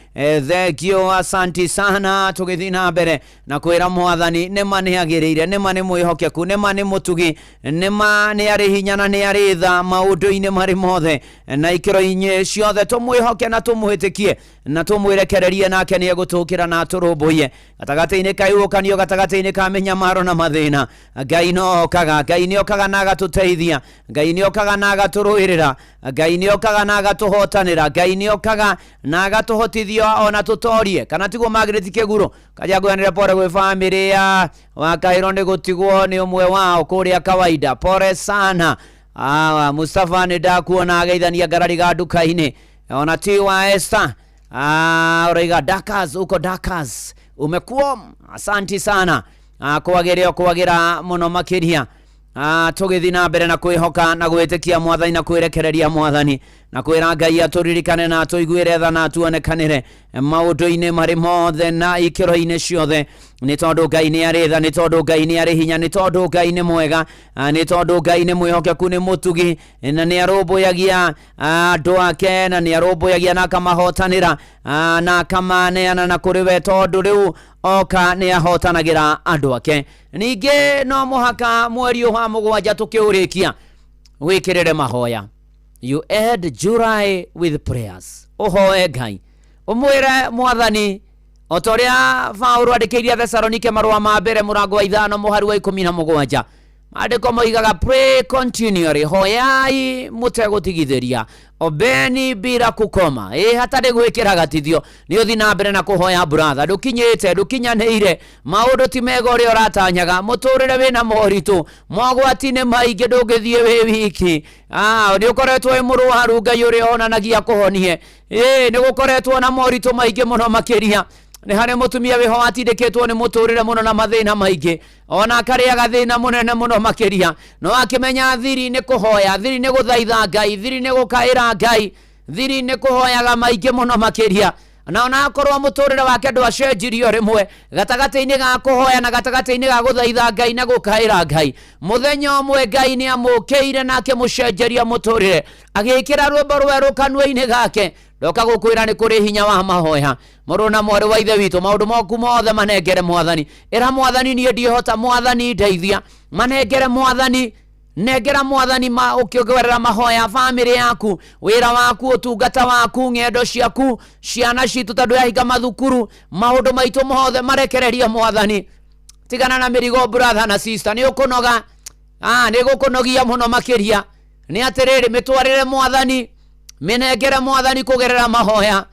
thank you, asanti sana. Tũgĩthiĩ na mbere na kwĩra mwathani nĩma nĩ agĩrĩire, nĩma nĩ mwĩhokeku, nĩma nĩ mũtugi, nĩma nĩ arĩ hinya na nĩ arĩ tha maũndũ-inĩ marĩ mothe na ikĩro-inĩ ciothe. Tũmwĩhoke na tũmwĩtĩkie na tũmwĩrekererie, nake nĩ egũtũkĩra na atũrũmbũiye gatagatĩ-inĩ ka ihuhũkanio, gatagatĩ-inĩ ka mĩnyamaro na mathĩna. Ngai no okaga, Ngai nĩ okaga na agatũteithia, Ngai nĩ okaga na agatũrũĩrĩra, Ngai nĩ okaga na agatũhotanĩra, Ngai nĩ okaga na agatũhotithia ona tũtorie, kana tiguo Margaret Kĩguro kaja ngwanĩre pore gwĩ bamĩrĩ ya Wakaĩro nĩ gũtigwo nĩ ũmwe wao kũrĩa kawaida, pore sana. Mustafa nĩ ndakuona ageithania ngarariga nduka-inĩ, ona ti wa Esther ũraiga Dakas uko Dakas umekuom, asanti sana. Kwagĩre o kwagĩra mũno makĩria. Tũgĩthiĩ na mbere na kwĩhoka na gwĩtĩkia mwathani na kwĩrekereria mwathani na kwĩra Ngai atũririkane na atũiguĩre tha na atuonekanĩre maũndũ-inĩ marĩ mothe na ikĩro-inĩ ciothe, nĩ tondũ Ngai nĩ arĩ tha, nĩ tondũ Ngai nĩ arĩ hinya, nĩ tondũ Ngai nĩ mwega, nĩ tondũ Ngai nĩ mwĩhokeku, nĩ mũtugi na nĩ arũmbũyagia andũ ake, na nĩ arũmbũyagia na akamahotanĩra, na akamaneana na kũrĩ we, tondũ rĩu oka nĩ ahotanagĩra andũ ake. Ningĩ no mũhaka mweri ũyũ wa mũgwanja tũkĩũrĩkia wĩkĩrĩre mahoya. You add July with prayers. Ũhoe Ngai, ũmwĩre mwathani o ta ũrĩa Paũlũ andĩkĩirie Thesalonike marũa ma mbere mũrango wa 5 mũhari wa 17, maandĩko moigaga pray continually, hoyai mũtegũtigithĩria, ombeni bila kukoma. Hatarĩ gwĩkĩra gatithio, nĩ ũthiĩ na mbere na kũhoya brother, ndũkinyĩte, ndũkinyanĩire, maũndũ ti mega ũrĩa ũratanyaga, mũtũrĩre wĩna moritũ, mogwati nĩ maingĩ, ndũngĩthiĩ wĩ wiki. Nĩ ũkoretwo wĩ mũrwaru, Ngai ũrĩa onanagia kũhonie. Nĩ gũkoretwo na moritũ maingĩ mũno makĩria. Nĩ harĩ mũtumia wĩho watindĩkĩtwo nĩ mũtũrĩre mũno na mathĩna maingĩ, ona akarĩaga thĩna mũnene mũno makĩria, no akĩmenya thiri nĩ kũhoya, thiri nĩ gũthaitha Ngai, thiri nĩ gũkaĩra Ngai, thiri nĩ kũhoyaga maingĩ mũno makĩria. Na ona akorwo mũtũrĩre wake ndwacenjirio rĩmwe, gatagatĩ-inĩ ga kũhoya na gatagatĩ-inĩ ga gũthaitha Ngai na gũkaĩra Ngai, mũthenya ũmwe Ngai nĩ amũkĩire na akĩmũcenjeria mũtũrĩre, agĩkĩra rwĩmbo rwerũ kanua-inĩ gake. Ndoka gũkwĩra nĩ kũrĩ hinya wa mahoya. Mũrũ na mwarĩ wa ithe witũ, maũndũ maku mothe manengere mwathani. Ĩra mwathani niĩ ndiĩhota, mwathani ndeithia. Manengere mwathani, nengera mwathani ũkĩongerera mahoya bamĩrĩ yaku, wĩra waku, ũtungata waku, ng'endo ciaku, ciana citũ tondũ yahinga mathukuru, maũndũ maitũ mothe marekererie mwathani. Tigana na mĩrigo brother na sister, nĩ ũkũnoga. Nĩ gũkũnogia mũno makĩria. Nĩ atĩrĩrĩ, mĩtwarĩre mwathani, mĩnengere mwathani kũgerera mahoya.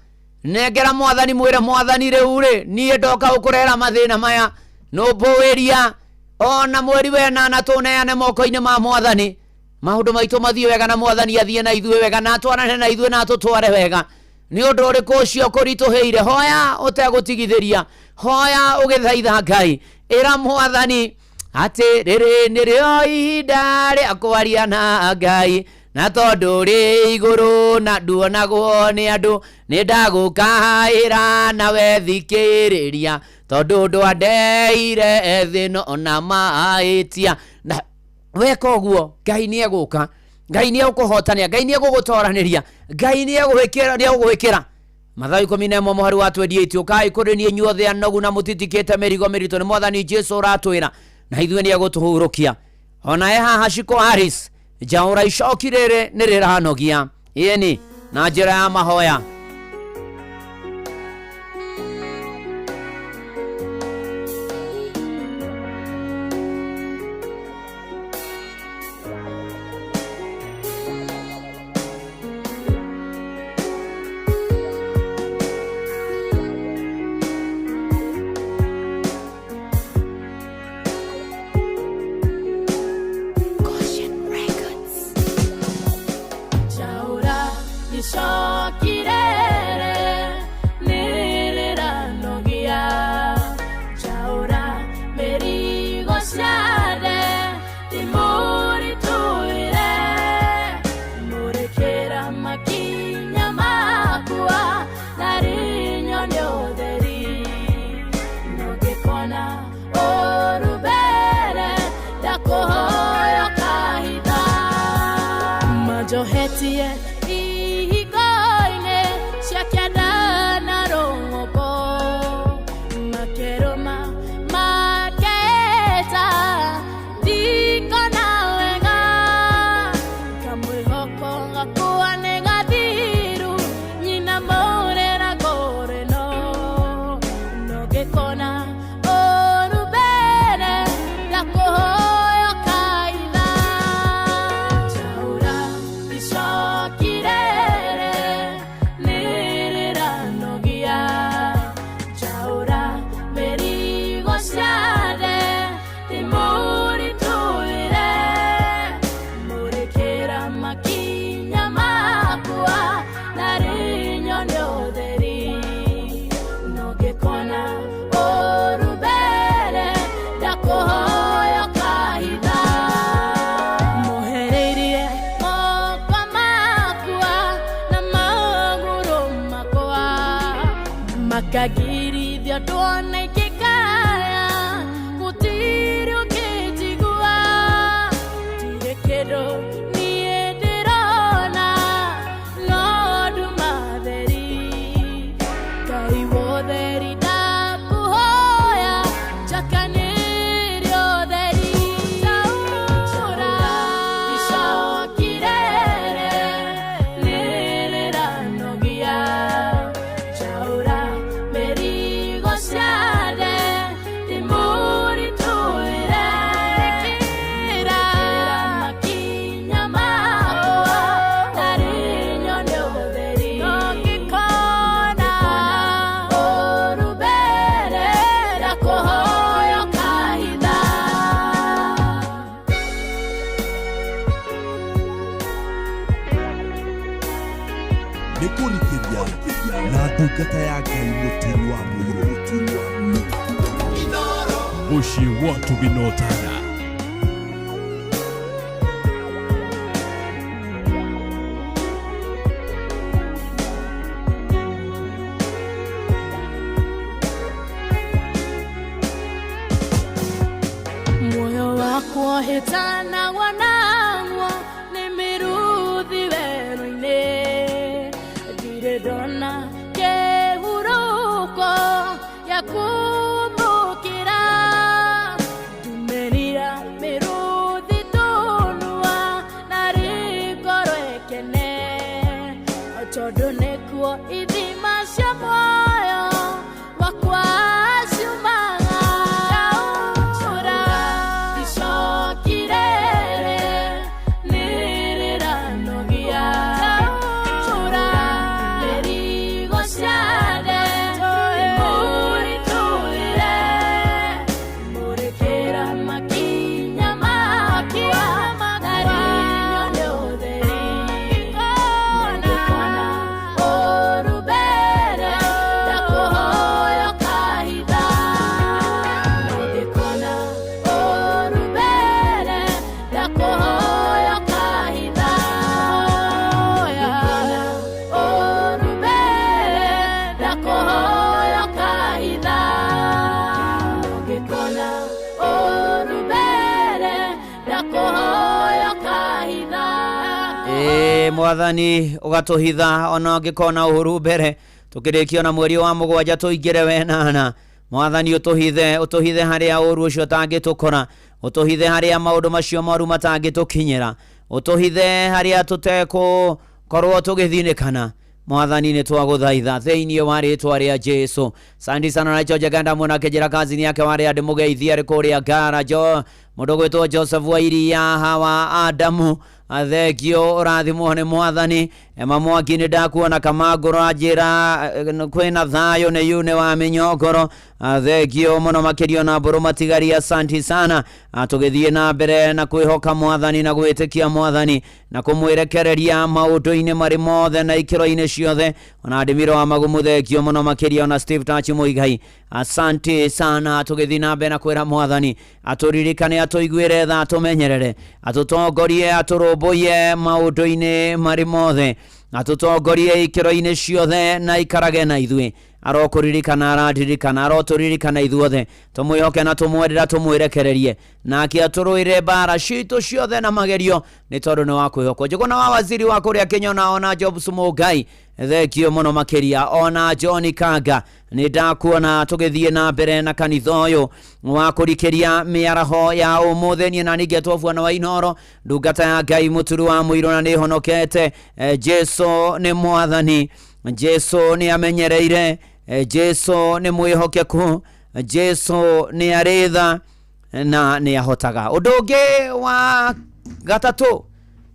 Nengera mwathani, mwĩre mwathani rĩu rĩ, niĩ ndoka gũkũrehera mathĩna maya, nũmbũĩria ona mweri wenana tũneane moko-inĩ ma mwathani, maũndũ maitũ mathiĩ wega na mwathani athiĩ na ithuĩ wega na atwarane na ithuĩ na atũtware wega. Nĩ ũndũ ũrĩkũ ũcio ũkũritũhĩire? Hoya ũtegũtigithĩria, hoya ũgĩthaitha Ngai, ĩra mwathani atĩ rĩrĩ nĩrĩo ihinda rĩa kwaria na Ngai, na tondũ ũrĩ igũrũ na nduonagwo nĩ andũ, nĩ ndagũkaĩra nawe thikĩrĩria, tondũ ndwandeire thĩ no na mahĩtia. Na weka ũguo Ngai nĩ egũka, Ngai nĩ egũkũhotania, Ngai nĩ egũgũtoranĩria, Ngai nĩ egũgwĩkĩra. Mathayo 11 mũhari wa 28, ũkai kũrĩ niĩ inyuothe anogu na mũtitikĩte mĩrigo mĩritũ, nĩ mwathani Jesũ ũratwĩra, na ithuĩ nĩ egũtũhurũkia. Ona e haha Shiko Harris, njaũra icoki rĩrĩ nĩ rĩranogia. Ĩni na njĩra ya mahoya. Chaura gĩcokirere nĩrĩranogia Chaura mĩrigo ciathe ndĩmũritũhĩre Mũrĩkĩra makinya makwa na rinyone ũtheri Nũngĩkona ũru mbere ndakũhoya kahitha Majohetie ihingo-inĩ cia kĩanda na rũng'ũngũ makerũma makeeta ndikona wega kamwĩhoko gakwa nĩ gathiru nyina mũrĩra ngũrĩno nũngĩkona ũru mbere ndakũhoya kaitha Chaura icokirere nĩrĩranogia Chaura mĩrigo ciathe ndĩmũritũhĩre Mũrĩkĩra makinya makwa na rinyone ũtheri Nũngĩkona ũru mbere ndakũhoya kahitha Mohereirie moko makwa na magũrũ makwa makagirithia ndwona ingĩkaya gũtirĩ ũkĩnjigua ndirĩ kĩndũ niĩ ndĩrona no nduma theri Ngai wotheri ndakũhoya njakanĩrie ũtheri Taũra icokirere nĩrĩranogia Chaura mĩrigo ciathe ndĩmũritũhĩre Kĩra makinya makwa na rinyone ũtheri Ngĩkona ũru mbere ndakũhoya kahitha Nĩ kũrikĩria na ndungata ya Ngai mũturi wa mũirũ. Mũciĩ wa Tũginotana. Muoyo wakwa hĩtanagwo nagwo nĩ mĩruthi werũ-inĩ ndirĩ ndona kĩhurũko gĩa kũmbũkĩra ndumĩrira mĩruthi tũnua na ngoro ĩkene tondũ nĩkuo ithima cia muoyo wakwa ciumaga Chaura icokirere nĩrĩranogia Chaura mĩrigo ciathe ndĩmũritũhĩre Mũrĩkĩra makinya makwa na rinyone ũtheri Ngĩkona ũru mbere ndakũhoya kahitha Ngĩkona ũru mbere ndakũhoya kahitha Ngĩkona ũru mbere ndakũhoya kahitha Ngĩkona ũru mbere ndakũhoya kahitha Ĩĩ mwathani ũgatũhitha ona ũngĩkona ũhuru mbere tũkĩrĩkio na mweri wa mũgwanja tũingĩre wenana mwathani ũtũhithe ũtũhithe harĩa ũru ũcio ũtangĩtũkora ũtũhithe harĩa maũndũ macio moru matangĩtũkinyĩra ũtũhithe harĩa tũtekũ Korwo tũgĩthinĩkana mwathani nĩ twagũthaitha thĩinĩ wa rĩtwa rĩa Jesu. Sandi sana na George Ganda mwana akĩnjĩra kazini yake warĩa ndĩmũgeithie arĩ kũrĩa Ngara jo mũndũ gwĩtwo Joseph wa Iria hawa Adamu thengio ũrathimwo nĩ mwathani. Ema Mwaki nĩ ndakuona Kamangũrũ anjĩra kwĩna thayũ nĩ yu nĩ wa mĩnyongoro. Thengio mũno makĩria na mbũrũ matigari asanti sana. Tũgĩthiĩ na mbere na kwĩhoka mwathani na gwĩtĩkia mwathani na kũmwĩrekereria maũndũ-inĩ marĩ mothe na ikĩro-inĩ ciothe. Ona Ndĩmiro wa Magumu thengio mũno makĩria ona Steve Tachi Muigai asante sana. Tũgĩthiĩ na mbere na kwĩra mwathani atũririkane atũiguĩre tha atũmenyerere atũtongorie atũrũmbũiye maũndũ-inĩ marĩ mothe atũtongorie ikĩro-inĩ ciothe na ikarage na ithuĩ. Arokũririkana araririkana arotũririkana ithuothe tũmwĩhoke na tũmwendera tũmwĩrekererie nake atũrũĩre mbara citũ ciothe na magerio nĩ tondũ nĩ wa kwĩhokwo. Njũgũna wa waziri wa kũrĩa Kĩnyona ona Jobs Mũngai thengio mũno makĩria ona John Kanga nĩ ndakuona tũgĩthiĩ na mbere na kanitha ũyũ wa kũrikĩria mĩaraho ya ũmũthĩ. Niĩ na ningĩ bwana wa Inoro ndungata ya Ngai mũturu wa mũirũ na nĩ honokete. Jesu nĩ mwathani, Jesu nĩ amenyereire, Jesu nĩ mwĩhokeku, Jesu nĩ arĩ tha na nĩ ahotaga. Ũndũ ũngĩ wa gatatũ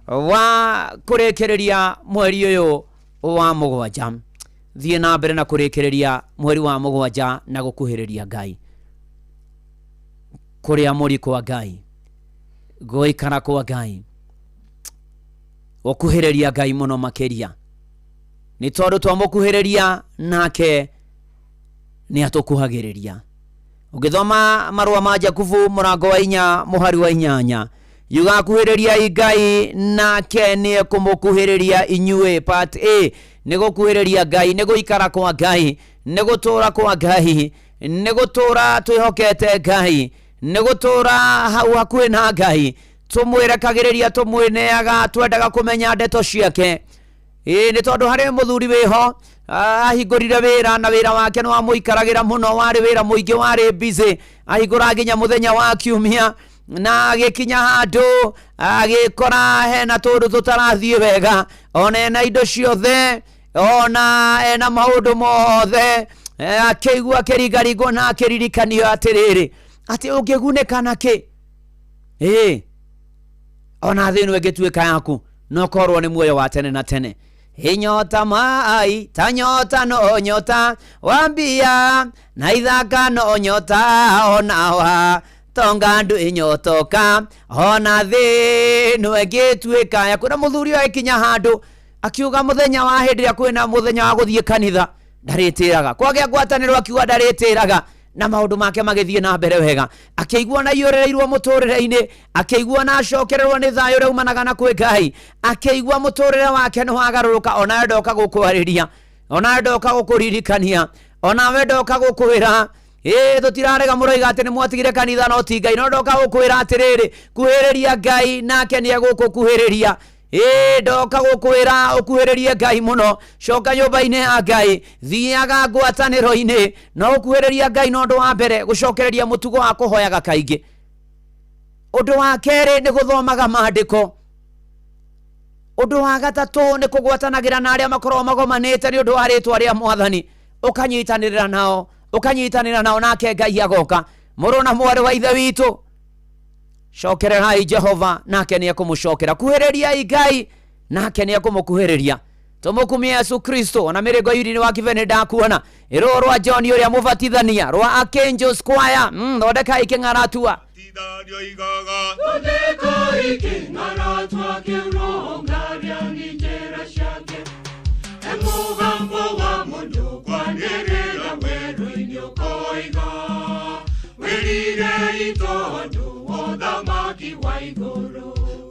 wa kũrĩkĩrĩria mweri ũyũ wa mũgwanja, thiĩ na mbere na kũrĩkĩrĩria mweri wa mũgwanja na gũkuhĩrĩria Ngai, kũrĩa mũri kwa Ngai, gũikara kwa Ngai, gũkuhĩrĩria Ngai mũno makĩria nĩ tondũ twamũkuhĩrĩria nake nĩ atũkuhagĩrĩria. Ũngĩthoma marũa ma Jakubu mũrango wa 4 mũhari wa 8 yuga kuhĩrĩria Ngai nake nĩ ekũmũkuhĩrĩria inyuĩ. Part A nĩ gũkuhĩrĩria Ngai, nĩ gũikara kwa Ngai, nĩ gũtũũra kwa Ngai, nĩ gũtũũra twĩhokete Ngai, nĩ gũtũũra hau hakuhĩ na Ngai, tũmwĩrekagĩrĩria tũmwĩneaga twendaga kũmenya ndeto ciake. Ĩĩ nĩ tondũ harĩ mũthuri wĩho ahingũrire wĩra na wĩra wake nĩ wamũikaragĩra mũno, warĩ wĩra mũingĩ, warĩ busy, ahingũra nginya mũthenya wa kiumia na agĩkinya handũ agĩkora hena tũndũ tũtarathiĩ wega, ona ena indo ciothe, ona ena maũndũ mothe, akĩigua akĩringaringwo na akĩririkanio atĩrĩrĩ atĩ ũngĩgunĩka nakĩ? Ĩĩ ona thĩ ĩno ĩngĩtuĩka yaku no korwo nĩ muoyo wa tene na tene. Inyota mai ta nyota no nyota wambia na ithaka no nyota ona wa tonga ndu inyotoka ona thĩ ĩno ĩngĩtuĩka yaku. Na mũthuri ũyũ agĩkinya handũ akiuga mũthenya wa hĩndĩ ĩrĩa kwĩna mũthenya wa gũthiĩ kanitha ndarĩtĩraga, kwagĩa ngwatanĩro akiuga ndarĩtĩraga, na maũndũ make magĩthiĩ na mbere wega. Akĩigua na iyũrĩrĩirwo mũtũrĩre-inĩ, akĩigua na acokererwo nĩ thayũ ũrĩa umanaga na kwĩ Ngai, akĩigua mũtũrĩre wake nĩ wagarũrũka. Onawe ndoka gũkwarĩria, onawe ndoka gũkũririkania, onawe ndoka gũkwĩra ĩĩ tũtirarega mũroiga atĩ nĩ mwatigire kanitha no ti Ngai, no ndoka gũkwĩra atĩrĩrĩ kuhĩrĩria Ngai nake nĩ egũkũkuhĩrĩria. Ĩĩ ndoka gũkwĩra ũkuhĩrĩrie Ngai mũno, coka nyũmba-inĩ ya Ngai, thiaga ngwatanĩro-inĩ. No ũkuhĩrĩria Ngai no ũndũ wa mbere gũcokereria mũtugo wa kũhoyaga kaingĩ. Ũndũ wa kerĩ nĩ gũthomaga maandĩko. Ũndũ wa gatatũ nĩ kũgwatanagĩra na arĩa makoragwo magomanĩte nĩ ũndũ wa rĩtwa rĩa mwathani, ũkanyitanĩra nao, ũkanyitanĩra nao nake Ngai agoka. Mũrũ na mwarĩ wa ithe witũ, cokererai Jehova nake nĩ ekũmũcokera. Kuhĩrĩriai Ngai nake nĩ ekũmũkuhĩrĩria. Tũmũkumie Yesu Kristo. Ona mĩrĩngo yuri nĩ wa kibe nĩ ndakuona ĩrũũ rwa John ũrĩa mũbatithania rwa Archangel Square. Thondekai kĩng'aratua.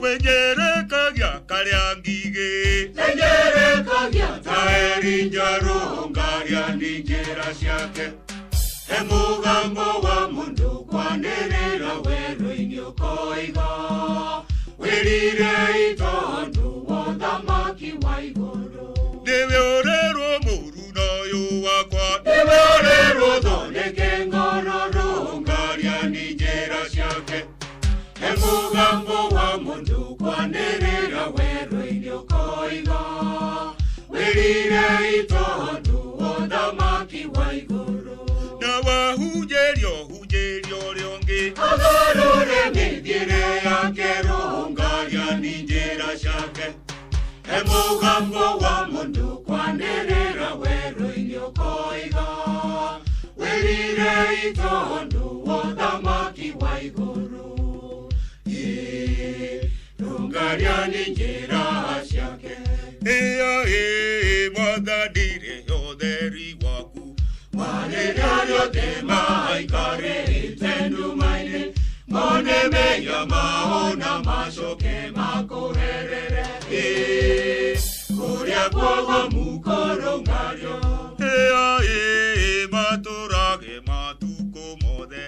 Wenjerekagia karĩa ngigĩ, Wenjerekagia ta erinja rũngaria nĩ njĩra ciake. He mũgambo wa mũndũ kwanĩrĩra werũ-inĩ ũkoiga, wĩrirei tondũ wa ũthamaki wa igũrũ. Nĩwe ũrerwo mũru na ũyũ wakwa, nĩwe ũrerwo thondeke ngoro rũngaria nĩ njĩra ciake. He mũgambo wa mũndũ kwanĩrĩra werũ-inĩ ũkoiga, Wĩrire tondũ ũthamaki wa igũrũ na wahunjĩrio hunjĩrio ũrĩa ũngĩ agarũre mĩthiĩre yake rũngaria ni njĩra ciake he mũgambo wa mũndũ kwanĩrĩra werũ-inĩ ũkoiga wĩrire tondũ ũthamaki wa igũrũ rũngaria ni njĩra ciake ĩya ĩ mwathani rehe ũtheri waku marĩrĩa rĩothe maikarĩte nduma-inĩ mone mehia mao na macoke makũherere ĩ kũrĩa kuogomu kũrũngario ĩya ĩ matũrage matukũ mothe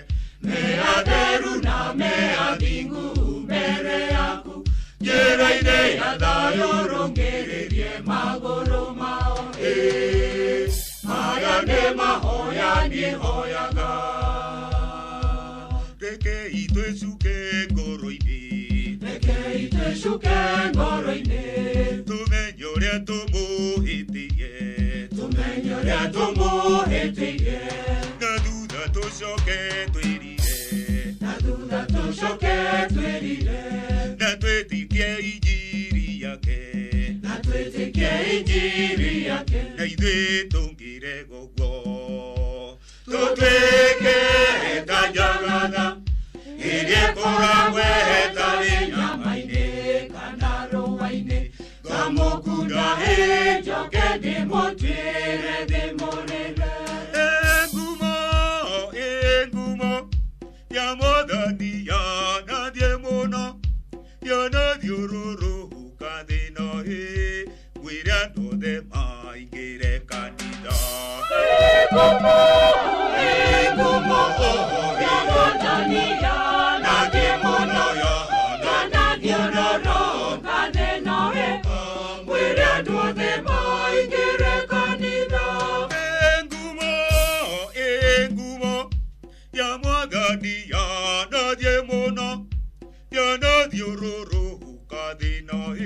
me atheru na me athingu mbere yaku njĩra-inĩ ya thayũ rũngĩrĩrie magũrũ mao ĩ maya nĩ mahoya niĩ hoyaga rekei twĩcuke ngoro-inĩ rekei twĩcuke ngoro-inĩ tũmenye ũrĩa tũmũhĩtĩire tũmenye ũrĩa tũmũhĩtĩire na thutha tũcoke twĩrire na thutha tũcoke twĩrire na twĩtĩkie injiri yake na twĩtĩkie injiri yake na ithuĩ tũngĩrega ũguo tũtuĩke ta njagatha ĩrĩa ĩkũragwo ĩtarĩ nyama-inĩ kana rũa-inĩ ngamũkunda ĩ njoke ndĩmũtuĩre ndĩmũrĩre ĩ ngumo ya mwathani yanathiĩ mũno yanathiũrũrũka thĩna ĩ ngwĩre andũ othe maingĩre kanitha ĩ ngumo ya mwathani yanathiĩ mũno yanathiũrũrũka thĩna ĩ ngwĩre andũ othe maingĩre kanitha ĩ ngumo ya mwathani yanathiĩ mũno yanathiũrũrũka thĩna ĩ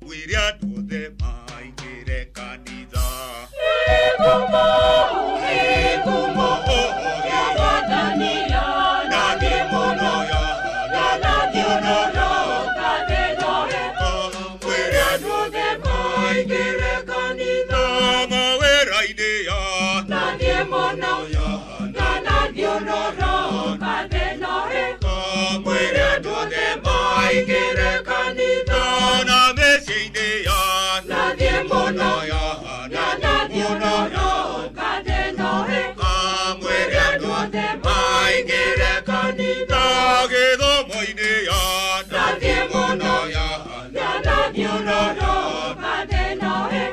ngwĩre andũ othe maingĩre kanitha ĩ ngumo ya mwathani yanathiĩ mũno yanathiũrũrũka thĩna ĩ ngwĩre andũ othe maingĩre kanitha mawĩra-inĩ yanathiĩ mũno yanathiũrũrũka thĩna ĩ ngwĩre andũ othe maingĩre kanitha na mĩciĩ-inĩ yanathiĩ mũno yanathiũrũrũka thĩna ĩ ngwĩre andũ othe maingĩre kanitha gĩthomo-inĩ yanathiĩ mũno yanathiũrũrũka thĩna ĩ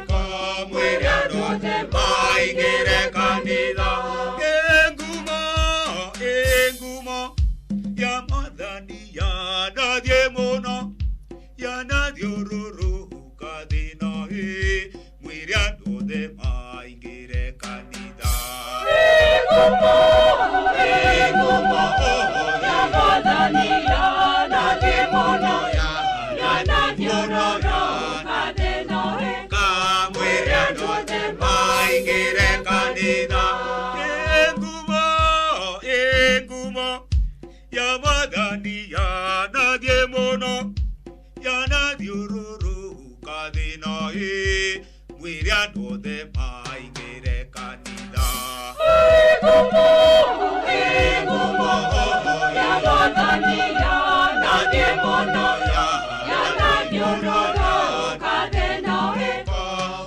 ngwĩre andũ othe maingĩre kanitha ĩ ngumo ya mwathani yanathiĩ mũno yanathiũrũrũka thĩna ĩ ngwĩre andũ othe maingĩre kanitha ĩ ngumo ya mwathani yanathiĩ mũno yanathiũrũrũka thĩna ĩ ngwĩre andũ othe maingĩre kanitha ĩ ngumo ya mwathani yanathiĩ mũno yanathiũrũrũka thĩna ĩ ngwĩre andũ othe maingĩre kanitha ĩ ngumo ya mwathani yanathiĩ mũno yanathiũrũrũka thĩna ĩ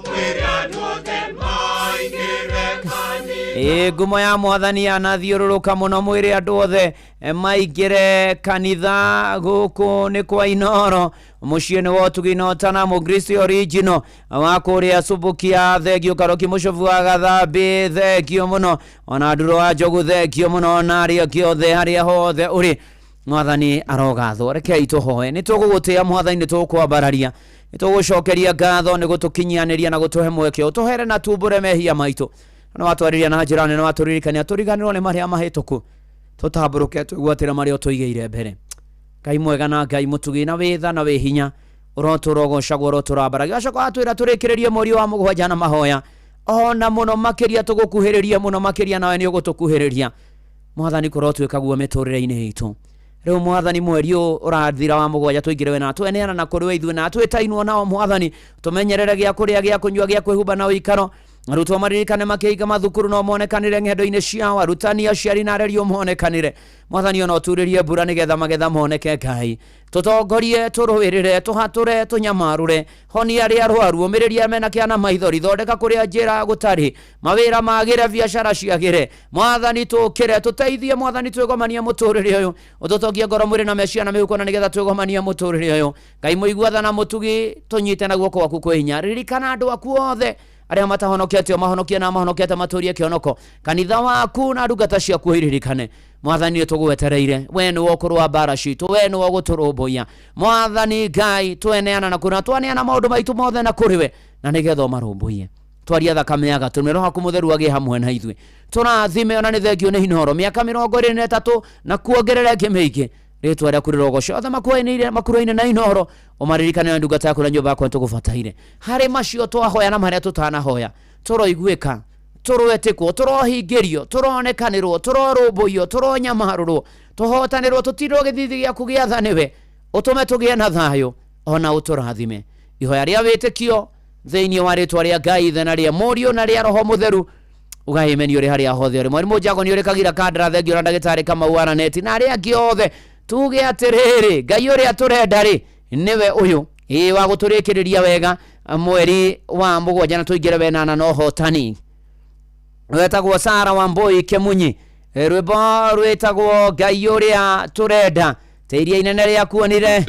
ngwĩre andũ othe maingĩre kanitha ĩ ngumo ya mwathani yanathiũrũrũka mũno mwĩre andũ othe maingĩre kanitha gũkũ nĩ kwa Inoro mũciĩ nĩ wa ũtugi na ũtana mũkristo original wa kũrĩa Subukia thengio Karoki mũcobu wa Gathambi thengio mũno ona Nduro wa Njogu thengio mũno na arĩa angĩ othe harĩa hothe ũrĩ mwathani arogathwo rekei tũhoe nĩ tũgũgũtĩa mwathani nĩ tũkwambararia nĩ tũgũcokeria ngatho nĩ gũtũkinyanĩria na gũtũhe mweke ũtũhere na tumbũre mehia maitũ nĩ watwarĩria na njĩra nene watũririkania tũriganĩrwo nĩ marĩa mahĩtũku tũtambũrũke twĩgwatĩre marĩa ũtũigĩire mbere Ngai mwega na Ngai mũtugi na wĩ tha na wĩ hinya Ũrotũra ũgocagwo, ũrotũra mbaragio. Acoka watwĩra tũrĩkĩrĩrie mweri wa mũgwanja na mahoya ona mũno makĩria, tũgũkuhĩrĩrie mũno makĩria, nawe nĩ ũgũtũkuhĩrĩria. Mwathani, kũrotuĩka guo mĩtũrĩre-inĩ itũ. Rĩu Mwathani, mweri ũyũ ũrathira wa mũgwanja, tũingĩre we na tweneana na kũrĩ we ithuĩ na twĩtainwo nao. Mwathani, tũmenyerere gĩa kũrĩa, gĩa kũnyua, gĩa kwĩhumba na ũikaro. Arutwo maririkane makĩhinga mathukuru, no monekanĩre ng'endo-inĩ ciao. Arutani, aciari na areri, ũmonekanĩre. Mwathani, ona ũturĩrie mbura nĩgetha magetha moneke. Ngai, tũtongorie, tũrũĩrĩre, tũhatũre, tũnyamarũre, honia arĩa arwaru, ũmĩrĩria mena kĩana maithori, thondeka kũrĩa njĩra gũtarĩ, mawĩra magĩre, biacara ciagĩre. Mwathani, tũkĩre, tũteithie. Mwathani, twĩgomanie mũtũrĩre ũyũ, ũtũtongie ngoro, mwĩrĩ na meciria na mĩhuko, na nĩgetha twĩgomanie mũtũrĩre ũyũ. Ngai mũigua na mũtugi, tũnyite na guoko gwaku kwĩ hinya. Ririkana andũ aku othe arĩa matahonokete, ũmahonokie, na mahonokete matũrie kĩhonoko. Kanitha waku na ndungata ciaku iririkane. Mwathani, nĩ tũgwetereire. We nĩwe ũkũrũa mbara citũ, we nĩwe ũgũtũrũmbũiya. Mwathani Ngai, tweneana na kũrĩ na twaneana maũndũ maitũ mothe na kũrĩ we, na nĩgetha ũmarũmbũiye. Twaria thakame ya gatũrũme, roho waku mũtheru agĩe hamwe na ithuĩ. Tũrathime ona nĩ thengio nĩ Inoro mĩaka 23 na kuongerera ĩngĩ mĩingĩ. Rĩtwa rĩaku rĩrogoco. Othe makuruhaine na Inoro ũmaririkane, na ndungata yaku na nyũmba yakwa nĩtũgũbataire. Harĩ macio twahoya na marĩa tũtanahoya, tũroiguĩka, tũroetĩkwo, tũrohingĩrio, tũronekanĩrwo, tũrorũmbũiyo, tũronyamarũrwo, tũhotanĩrwo, tũtirwo gĩthithi gĩaku gĩatha nĩwe, ũtũme tũgĩe na thayũ ona ũtũrathime. Ihoya rĩa wĩtĩkio thĩinĩ wa rĩtwa rĩa Ngai Ithe na rĩa Mũriũ na rĩa Roho Mũtheru, ugaĩmeni ũrĩ harĩa hothe ũrĩ. Mwarimũ Njago nĩ ũrĩ Kagira Kandara, thengio na ndagĩtarĩ Kamau Araneti na arĩa angĩ othe. Tuge atĩrĩrĩ, Ngai ũrĩa tũrenda rĩ, nĩwe ũyũ ĩĩ wa gũtũrĩkĩrĩria wega mweri wa mũgwanja na tũingĩre wenana na ũhotani. Wetagwo Sara Wambui Kemunyi, rwĩmbo rwĩtagwo Ngai ũrĩa tũrenda, ta iria inene rĩakuonire.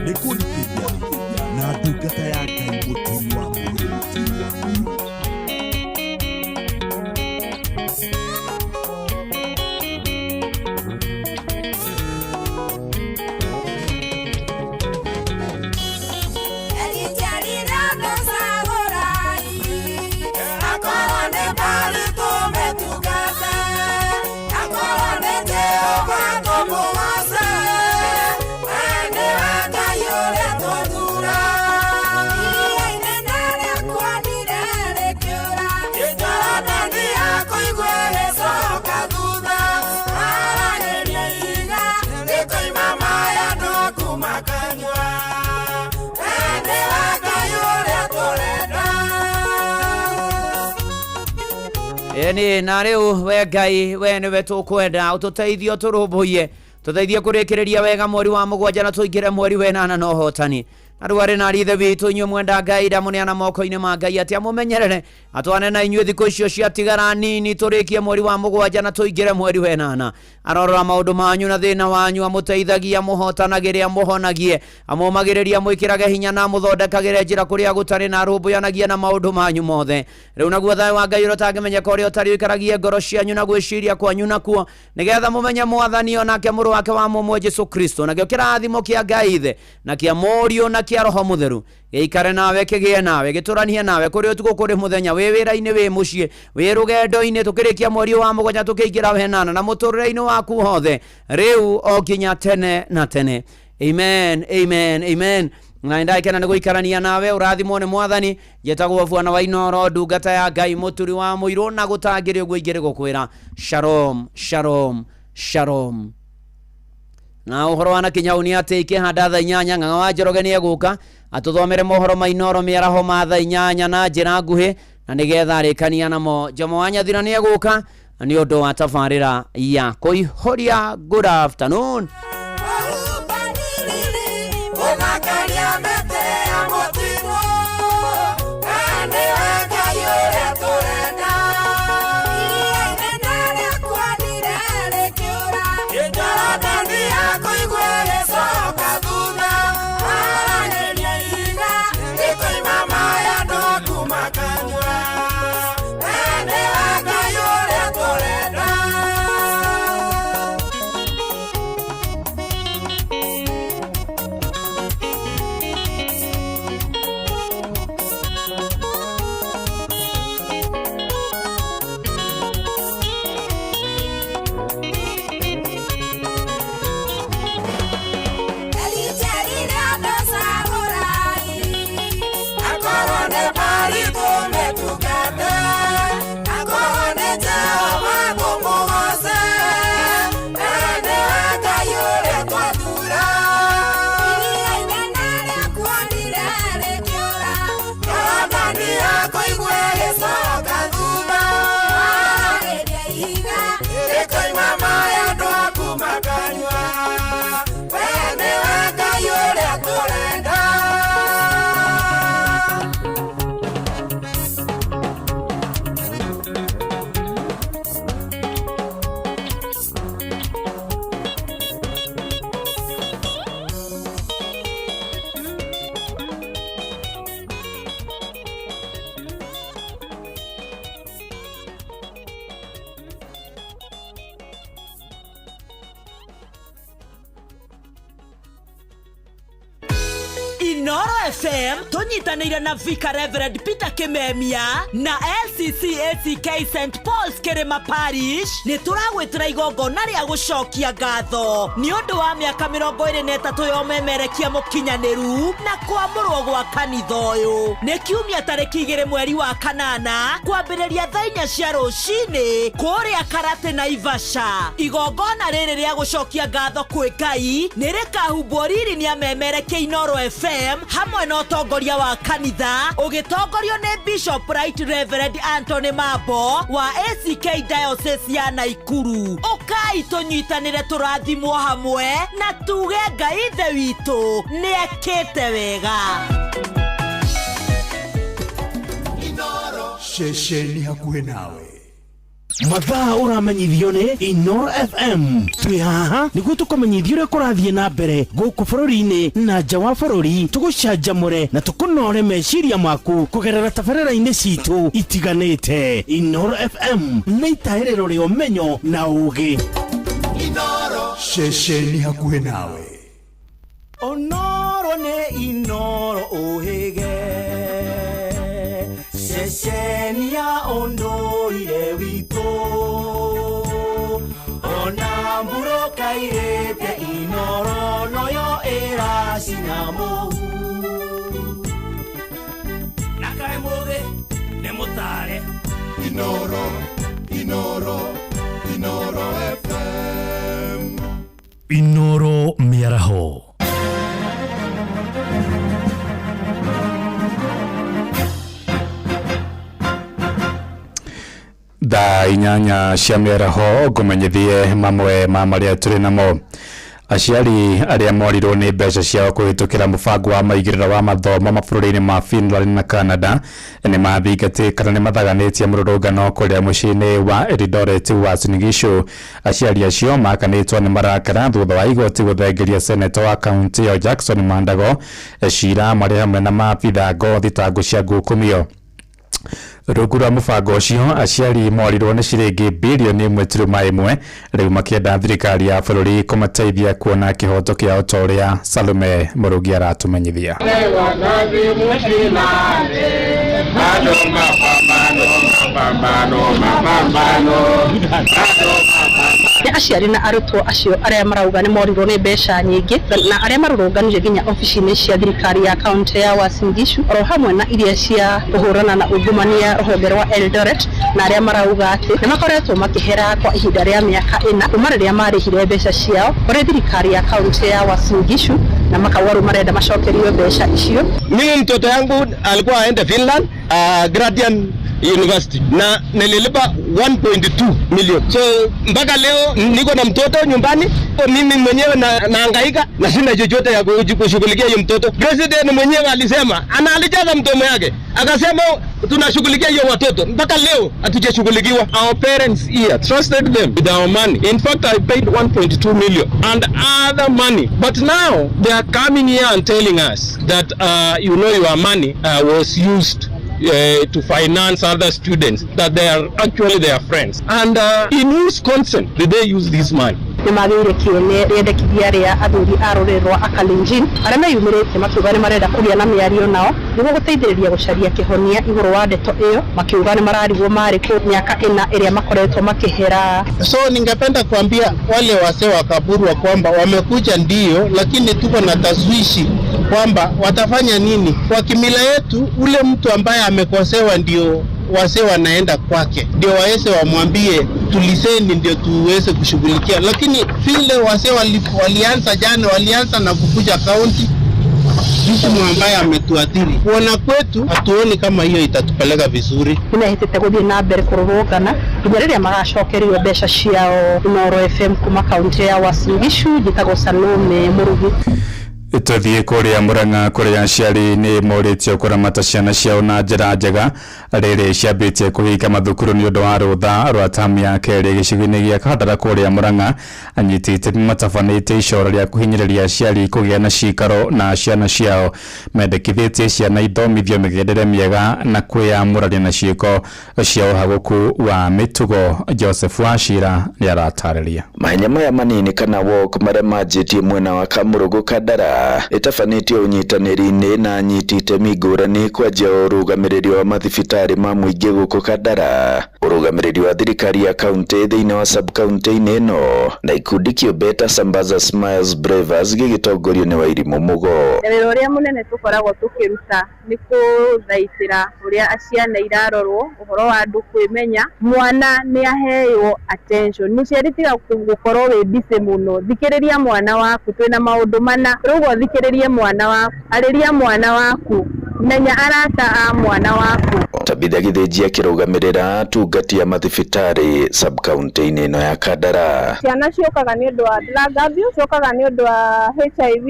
Nĩ kũrikĩria na ndungata ya Ngai mũturi wa mũrũ. Ĩni na rĩu we Ngai, we nĩwe tũkwenda ũtũteithie, ũtũrũmbũiye, tũteithie kũrĩkĩrĩria wega mweri wa mũgwanja na tũingĩre mweri wenana na ũhotani. Na rĩu arĩ na ithe witũ inyuĩ mwenda Ngai, ndamũneana moko-inĩ ma Ngai atĩ amũmenyerere atwane na inyuĩ thikũ icio ciatigara nini tũrĩkie mweri wa 7 na tũingĩre mweri wa 8. Arorora maũndũ manyu na thĩna wanyu, amũteithagia, amũhotanagĩre, amũhonagie, amũmagĩrĩrie, amwĩkĩrage hinya na amũthondekagĩre njĩra kũrĩa gũtarĩ, na arũmbũyanagie na maũndũ manyu mothe. Rĩu naguo thayũ wa Ngai ũrĩa ũtangĩmenyeka ũrĩa ũtarĩ ũikaragie ngoro cianyu na gwĩciria kwanyu nakuo, nĩgetha mũmenye Mwathani o nake mũrũ wake wa mũmwe Jesũ Kristo. Nakĩo kĩrathimo kĩa Ngai Ithe na kĩa Mũriũ na kĩa Roho Mũtheru gĩikare nawe, kĩgĩe nawe, gĩtũranie nawe kũrĩ ũtukũ kũrĩ mũthenya, wĩ wĩra-inĩ, wĩ mũciĩ, wĩ rũgendo-inĩ, tũkĩrĩkia mweri wa 7 tũkĩingĩra wa 8, na mũtũrĩre-inĩ waku wothe rĩu o nginya tene na tene. Amen, amen, amen. Na ndakena nĩ gũikarania nawe, ũrathimwo nĩ Mwathani. Njĩtagwo Bwana wa Inooro, ndungata ya Ngai, mũturi wa mũirũ, na gũtangĩrĩ ũguo ingĩrĩ gũkwĩra shalom, shalom, shalom. Na ũhoro wa nakinya hau nĩ atĩ ikĩhanda thaa 8 Ng'ang'a wa Njoroge nĩ egũka atũthomere mohoro ma Inooro mĩaraho ma thaa 8 na njĩra nguhĩ, na nĩgetha arĩkania namo. Jomo wa Nyathira nĩ egũka nĩ ũndũ wa tabarĩra ya kũihũria. Good afternoon. Inooro FM tũnyitanĩire na Vicar Reverend Peter Kimemia na LCC ACK St Paul's Kĩrĩma Parish nĩ tũragwĩtĩra igongona rĩa gũcokia ngatho nĩ ũndũ wa mĩaka 23 ya ũmemerekia mũkinyanĩru na kwamũrwo gwa kanitha ũyũ. Nĩ kiumia tarĩki 2 mweri wa 8 kwambĩrĩria thaa 4 cia rũcinĩ kũrĩa Karate Naivasha. Igongona rĩrĩ rĩa gũcokia ngatho kwĩ Ngai nĩ rĩkahumbwo riri nĩ amemerekia Inooro FM hamwe na ũtongoria wa kanitha ũgĩtongorio nĩ Bishop Right Reverend Anthony Mambo wa ACK Diocese ya Naikuru. Ũkai tũnyitanĩre tũrathimwo hamwe na tuge Ngai Ithe witũ nĩekĩte wega. Ceceni hakuhĩ nawe. Mathaa ũramenyithio nĩ Inooro FM. Twĩ haha nĩguo tũkũmenyithie ũrĩa kũrathiĩ na mbere gũkũ bũrũri-inĩ na nja wa bũrũri, tũgũcanjamũre na tũkũnore meciria maku kũgerera tabarĩra-inĩ citũ itiganĩte. Inooro FM nĩ itahĩrĩro rĩa ũmenyo na ũũgĩ. Ceceni hakuhĩ nawe. Onoro nĩ Inooro ũhĩge, ceceni ya ũndũire witũ, ona mbura kairĩte Inooro noyo ĩracina mũhu. Na kaĩ mũgĩ nĩ mũtare. Inooro, Inooro, Inooro FM. Inooro mĩaraho. Thaa 8 cia mĩaraho ngũmenyithie mamwe ma marĩa tũrĩ namo. Aciari arĩa morirwo nĩ mbeca ciao kũhĩtũkĩra mũbango wa maigĩrĩra wa mathomo mabũrũri-inĩ ma Finland na Canada nĩ mathingatĩ kana nĩ mathaganĩtie mũrũrũngano kũrĩa mũciĩ-inĩ wa Eldoret Uasin Gishu. Aciari acio makanĩtwo nĩ marakara thutha wa igoti gũthengeria seneta wa kaunti ĩyo Jackson Mandago cira marĩ hamwe na maabitha ngo thitango cia ngukumio. Rungu rwa mũbango ũcio, aciari morirwo nĩ ciringi birioni 1.1, rĩu makĩenda thirikari ya bũrũri kũmateithia kuona kĩhoto kĩao ta ũrĩa Salome Mũrũgi aratũmenyithia. Nĩ aciari na arutwo acio arĩa marauga nĩ morirwo nĩ mbeca nyingĩ na arĩa marũrũnganire nginya obici-inĩ cia thirikari ya kaunti ya Uasin Gishu, oro hamwe na iria cia kũhũrana na ungumania rũhonge rwa Eldoret, na arĩa marauga atĩ nĩ makoretwo makĩhera kwa ihinda rĩa mĩaka 4 kuma rĩrĩa marĩhire mbeca ciao kũrĩ thirikari ya kaunti ya Uasin Gishu, na makauga rĩu marenda macokerio mbeca icio. Mimi mtoto yangu alikuwa aende Finland, Gradian University, na nililipa 1.2 million. So mpaka leo niko na mtoto nyumbani, mimi mwenyewe nahangaika na sina chochote ya kushughulikia hiyo mtoto. President mwenyewe alisema, ana alijaza mdomo yake akasema tunashughulikia hiyo watoto, mpaka leo hatujashughulikiwa. Our parents here trusted them with our money. In fact, I paid 1.2 million and other money. But now they are coming here and telling us that your money was used to finance other students, that they are actually their friends. And in whose consent did they use this money? Nĩ magĩire kĩene rĩendekithia rĩa athuri a rũrĩrĩ rwa Akalenjin arĩa meyumĩrĩtie makiuga nĩ marenda kũgĩa na mĩario nao nĩguo gũteithĩrĩria gũcaria kĩhonia igũrũ wa ndeto ĩyo, makiuga nĩ mararigwo marĩ kũ mĩaka 4 ĩrĩa makoretwo makĩhera. So ningependa kuambia wale wasee wa Kaburwa kwamba wamekuja ndio, lakini tuko na taswishi kwamba watafanya nini. Kwa kimila yetu, ule mtu ambaye amekosewa ndio wasee wanaenda kwake, ndio waweze wamwambie tuliseni, ndio tuweze kushughulikia. Lakini vile wasee walianza jana, walianza na kukuja kaunti mtu ambaye ametuathiri. Kuona kwetu hatuoni kama hiyo itatupeleka vizuri. Nĩmehĩtĩte gũthiĩ na mbere kũrũrũngana nginya rĩrĩa magacokerio mbeca ciao. Inooro FM kuma kaunti ya Uasin Gishu, njĩtagwo Salome Mũrugi. Tuthiĩ kũrĩa Murang'a kũrĩa aciari nĩ morĩtio kũramata ciana ciao na njĩra njega rĩrĩ ciambĩtie kũhinga mathukuru nĩ ũndũ wa rũtha rwa tamu ya kerĩ gĩcigo-inĩ gĩa Kandara kũrĩa Murang'a. Anyiti itemi matabanĩtie icora rĩa kũhinyĩrĩria aciari kũgĩa na cikaro na ciana ciao, mendekithĩtie ciana ithomithio mĩgendere mĩega na kwĩyamũrania na ciĩko cia ũhagũku wa mĩtugo. Joseph Wachira nĩ aratarĩria. Mahenya maya manini kana walk marĩa manjĩtie mwena wa Kamũrũgũ Kandara ĩtabanĩtio ũnyitanĩri-inĩ na anyiti itemi ngũrani kwanjia ũrũgamĩrĩri wa mathibitarĩ ma mũingĩ gũkũ Kandara, ũrũgamĩrĩri wa thirikari ya kaunti thĩinĩ wa sub-kaunti-inĩ ĩno, na ikundi kĩũmbe ta Sambaza Smiles Bravers gĩgĩtongorio nĩ Wairimũ Mũgo. Wĩra ũrĩa mũnene tũkoragwo tũkĩruta nĩ kũthaitĩra ũrĩa ciana irarorwo, ũhoro wa andũ kwĩmenya, mwana nĩ aheywo attention. Mũciari tiga gũkorwo wĩ busy mũno, thikĩrĩria mwana waku, twĩna maũndũ mana, rĩu thikĩrĩrie mwana waku, arĩria mwana waku, menya arata a mwana waku. Tabitha Gĩthĩnji akĩrũgamĩrĩra atungati a mathibitarĩ sub-kaunti-inĩ ĩno ya Kandara. Ciana ciũkaga nĩ ũndũ wa drug abuse, ciũkaga nĩ ũndũ wa HIV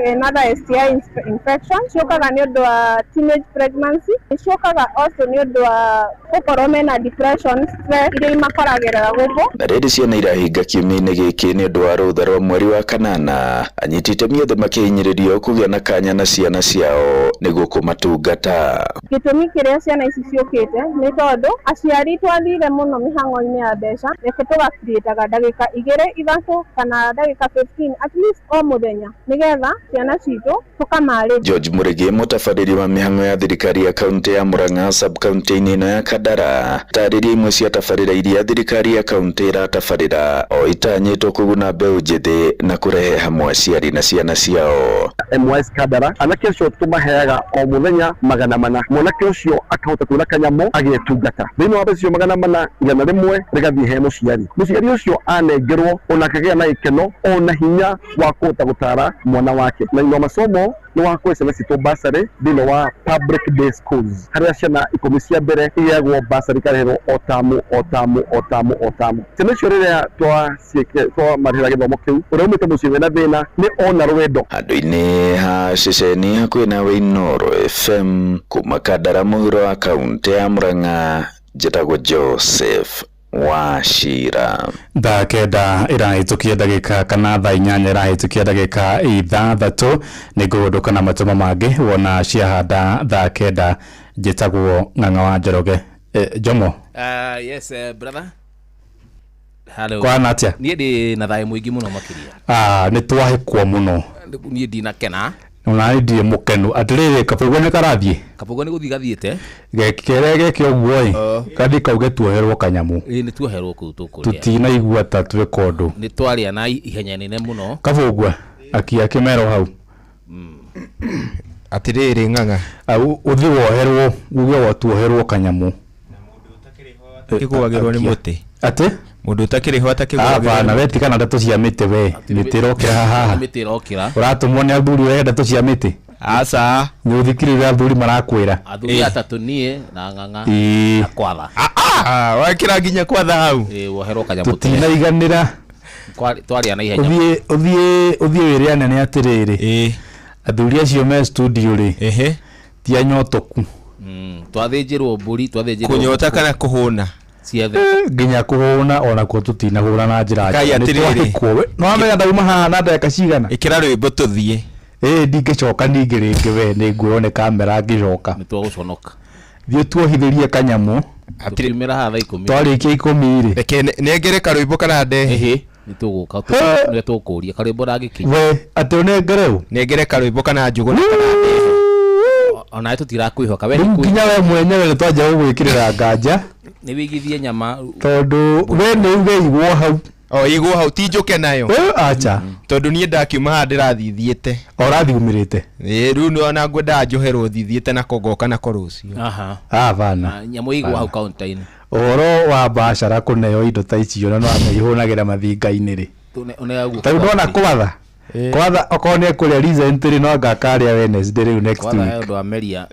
and other STI infection, ciũkaga nĩ ũndũ wa teenage pregnancy, ciũkaga also nĩ ũndũ wa gũkorwo mena depression, stress iria imakoragĩrĩra gũkũ. Na rĩrĩ ciana irahinga kiumia-inĩ gĩkĩ nĩ ũndũ wa rũtha rwa mweri wa kanana, anyiti itemi othe makĩhinyĩrĩrio kũgĩa na kanya na ciana ciao nĩguo kũmatungata. Gĩtũmi kĩrĩa ciana ici ciũkĩte nĩ tondũ aciari twathire mũno mĩhang'o-inĩ ya mbeca, reke tũgacreataga ndagĩka 2, 3 kana ndagĩka 15 at least o mũthenya, nĩgetha ciana citũ tũkamarĩria. George Mũrĩgĩ, mũtabarĩri wa mĩhang'o ya thirikari ya kaunti ya Murang'a sub-kaunti-inĩ ĩno ya Kandara, tarĩria imwe cia tabarĩra iria thirikari ya kaunti ĩratabarĩra o itanyĩtwo kũguna mbeũ njĩthĩ na kũrehe hamwe aciari na ciana ciao. MYS Kandara, anake acio tũmaheaga o mũthenya 400, mwanake ũcio akahota kuona kanyamũ agĩtungata thĩinĩ wa mbeca icio 400, 100 rĩgathiĩ he mũciari. Mũciari ũcio anengerwo ona akagĩa na gĩkeno ona hinya wa kũhota gũtara mwana wake na inua masomo. nĩ wa kũhe ciana citũ bursary thĩinĩ wa public day schools, harĩa ciana 10 cia mbere iheagwo bursary ikarĩhĩrwo o tamu o tamu o tamu o tamu. Ciana icio rĩrĩa twamarĩhĩra gĩthomo kĩu, ũrĩa umĩte mũciĩ wĩna thĩna nĩ ona rwendo. Handũ-inĩ ha ceceni hakuhĩ nawe Inooro FM kuma Kandara mũhuro wa kaunti ya Murang'a, njĩtagwo Joseph Wachira. Thaa 9 ĩrahĩtũkia ndagĩka kana thaa 8 ĩrahĩtũkia ndagĩka 6 nĩ ngũgũndũka na matũma mangĩ wona ciahanda thaa 9. Njĩtagwo Ng'ang'a wa Njoroge. Jomo. Yes, brother. Hello. Kwana atĩa? Niĩ ndĩ na thayũ mũingĩ mũno makĩria. Nĩ twahĩkwo mũno. Niĩ ndinakena. Ona niĩ ndirĩ mũkenu. Atĩrĩrĩ, kabũgũ nĩ karathiĩ? Kabũgũ nĩ gũthiĩ gathiĩte. Gekere geke ũguo ĩ, kathiĩ kauge tuoherwo kanyamũ. Ĩ, nĩ tuoherwo kũu tũkũrĩa. Tutinaigua ta twĩka ũndũ. Nĩ twarĩa na ihenya nene mũno. Kabũgũ, akia kĩmero hau. Atĩrĩrĩ Ng'ang'a. Ũthiĩ woherwo, uge watuoherwo kanyamũ. Atakĩgũagĩrwo nĩ mũtĩ. Atĩ? Mũndũ ũtakĩrĩ ho atakĩgũagĩrwo. Hapana, we tigana ndeto cia mĩtĩ we. Mĩtĩ ĩrokĩra haha. Mĩtĩ ĩrokĩra. Ũratũmwo nĩ athuri ũrehe ndeto cia mĩtĩ. Aca. Nĩ ũthikĩrĩria athuri marakwĩra. Athuri atatũ niĩ na Ng'ang'a Ĩĩ. na Kwatha. Wekĩra nginya Kwatha hau. Ĩĩ, woherwo kanyamũ. Tutinaiganĩra. Twarĩa na ihenya. Ũthiĩ ũthiĩ ũthiĩ wĩre anene atĩrĩrĩ. Athuri acio me studio rĩ. Ti anyotoku. Twathĩnjĩrwo mbũri, twathĩnjĩrwo Kũnyota ngũkũ. kana kũhũna? Ciothe. Nginya kũhũna onakuo tutinahũra na njĩra Kai njega. Nĩ atĩrĩrĩ. twahĩkwo. Nĩ wamenya ndauma haha na ndagĩka cigana? Ĩkĩra rwĩmbo tũthiĩ. Ĩĩ, ndingĩcoka ningĩ rĩngĩ we, nĩ nguoywo nĩ kamera ngĩcoka. Nĩ twagũconoka. Thiĩ tuohithĩrie kanyamũ. Tũkiumĩra haha thaa 10. Twarĩkia 10 rĩ. Reke nengere karwĩmbo kana ndehe. Ĩhĩ, nĩ tũgũka, nĩ tũkũria karwĩmbo ndangĩkinya. We, atĩ ũnengere ũ? Nengere karwĩmbo kana njũgũna kana ndehe. Onawe tũtirakwĩhoka we Rĩu nginya we mwenyewe nĩ twanjia gũgwĩkĩrĩra nganja. Nĩ wĩigithie nyama. Tondũ we nĩ uge igwo hau. O igwo hau ti njũke nayo. Acha. Tondũ niĩ ndakiuma haha ndĩrathithiĩte. Ũrathiĩ umĩrĩte? Ĩĩ, rĩu nĩ ona ngwendaga njoherwo thithiĩte nako ngoka nako rũciũ. Aha. Hapana. Nyamũ ĩigwo hau counter-inĩ. Ũhoro wa biacara kũneo indo ta icio na nĩwamenya ihũnagĩra mathinga-inĩ rĩ. Ũneagwo. Ta rĩu ndona Kwatha. Kwatha okorwo nĩ ekũrĩa recently no anga akarĩa Wednesday rĩu next Kwatha he week. ũndũ wa meria.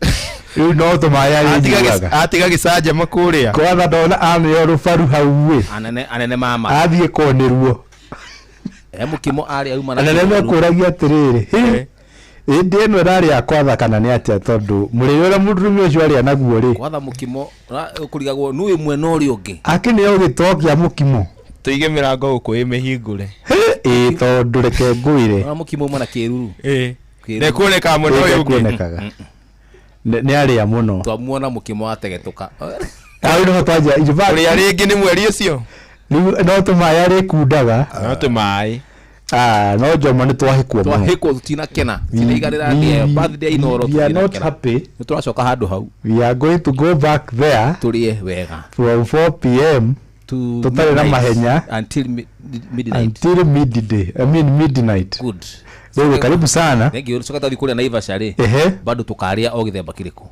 Rĩu no tũmaĩ arĩnyuaga. Atiga gĩcanjama kũrĩa. Kwatha ndona aneo rũbaru hau ĩ. Anene anene mama. Athiĩ konĩruo. He mũkimo arĩa auma na Anene kĩruru. mekũragia atĩrĩrĩ, hĩ, ĩndĩ ĩno ĩrarĩ ya Kwatha kana nĩ atĩa tondũ mũrĩre ũrĩa mũndũrũme ũcio arĩa naguo rĩ. Kwatha mũkimo ũkũrigagwo nũ ĩmwe na ũrĩa ũngĩ. Akĩneo gĩtoo kĩa mũkimo. Tũige mĩrango gũkũ ĩmĩhingũre. Ĩĩ, tondũ reke ngwĩre. Ona mũkimo uma na kĩruru. Ĩĩ. Ndekuonekaga mwena ũyũ ũngĩ. Ndekuonekaga. Nĩ arĩa mũno. Twamuona mũkimo wategetũka. Hau nĩho twanjia. In fact, Ũrĩa rĩngĩ nĩ mweri ũcio? Rĩu no tũmaĩ arĩkundaga. No tũmaĩ. No Jomo nĩ twahĩkwo mũno. Twahĩkwo tutinakena. Tutinaiganĩra ndĩa ĩyo. Birthday Inooro We are not tutinakena. happy. Nĩ tũracoka handũ hau. We are going to go back there Tũrĩe wega. from 4 p.m. tũtarĩ na midnight. mahenya Until midnight. until midday. I mean midnight. Good. Rĩu karibu sana. Thank you. Coka twathi kũrĩa Naivasha rĩ. Ehe. Bado tũkarĩa o gĩthemba kĩrĩkũ.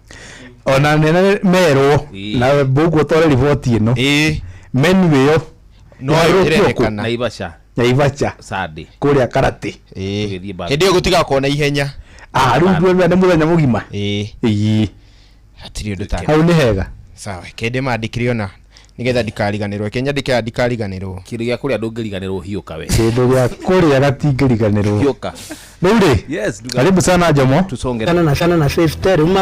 Ona nene merwo na mbũguo tore riboti ĩno. Menu ĩyo No ĩharũrũkio kũ? ĩrendekana. Naivasha. Naivasha. Sunday. Kũrĩa Karate. Tũgĩthiĩ bado. Hĩndĩ ĩyo gũtigakorwo na ihenya. Rĩu nduona nĩ mũthenya mũgima. Ĩĩ. Ĩĩ. Hatirĩ ũndũ ta. Hau nĩ hega. Sawa, kende mandĩkire ona nĩgetha ndikariganĩrwo. Kenya ndĩkĩra ndikariganĩrwo. Kĩndũ gĩa kũrĩa ndũngĩriganĩrwo hiũka we. Kĩndũ gĩa kũrĩa gatingĩriganĩrwo. Hiũka. Rĩu rĩ, Yes, karibu sana Jomo. Tusonge. Sana na sana na 50 rĩu mara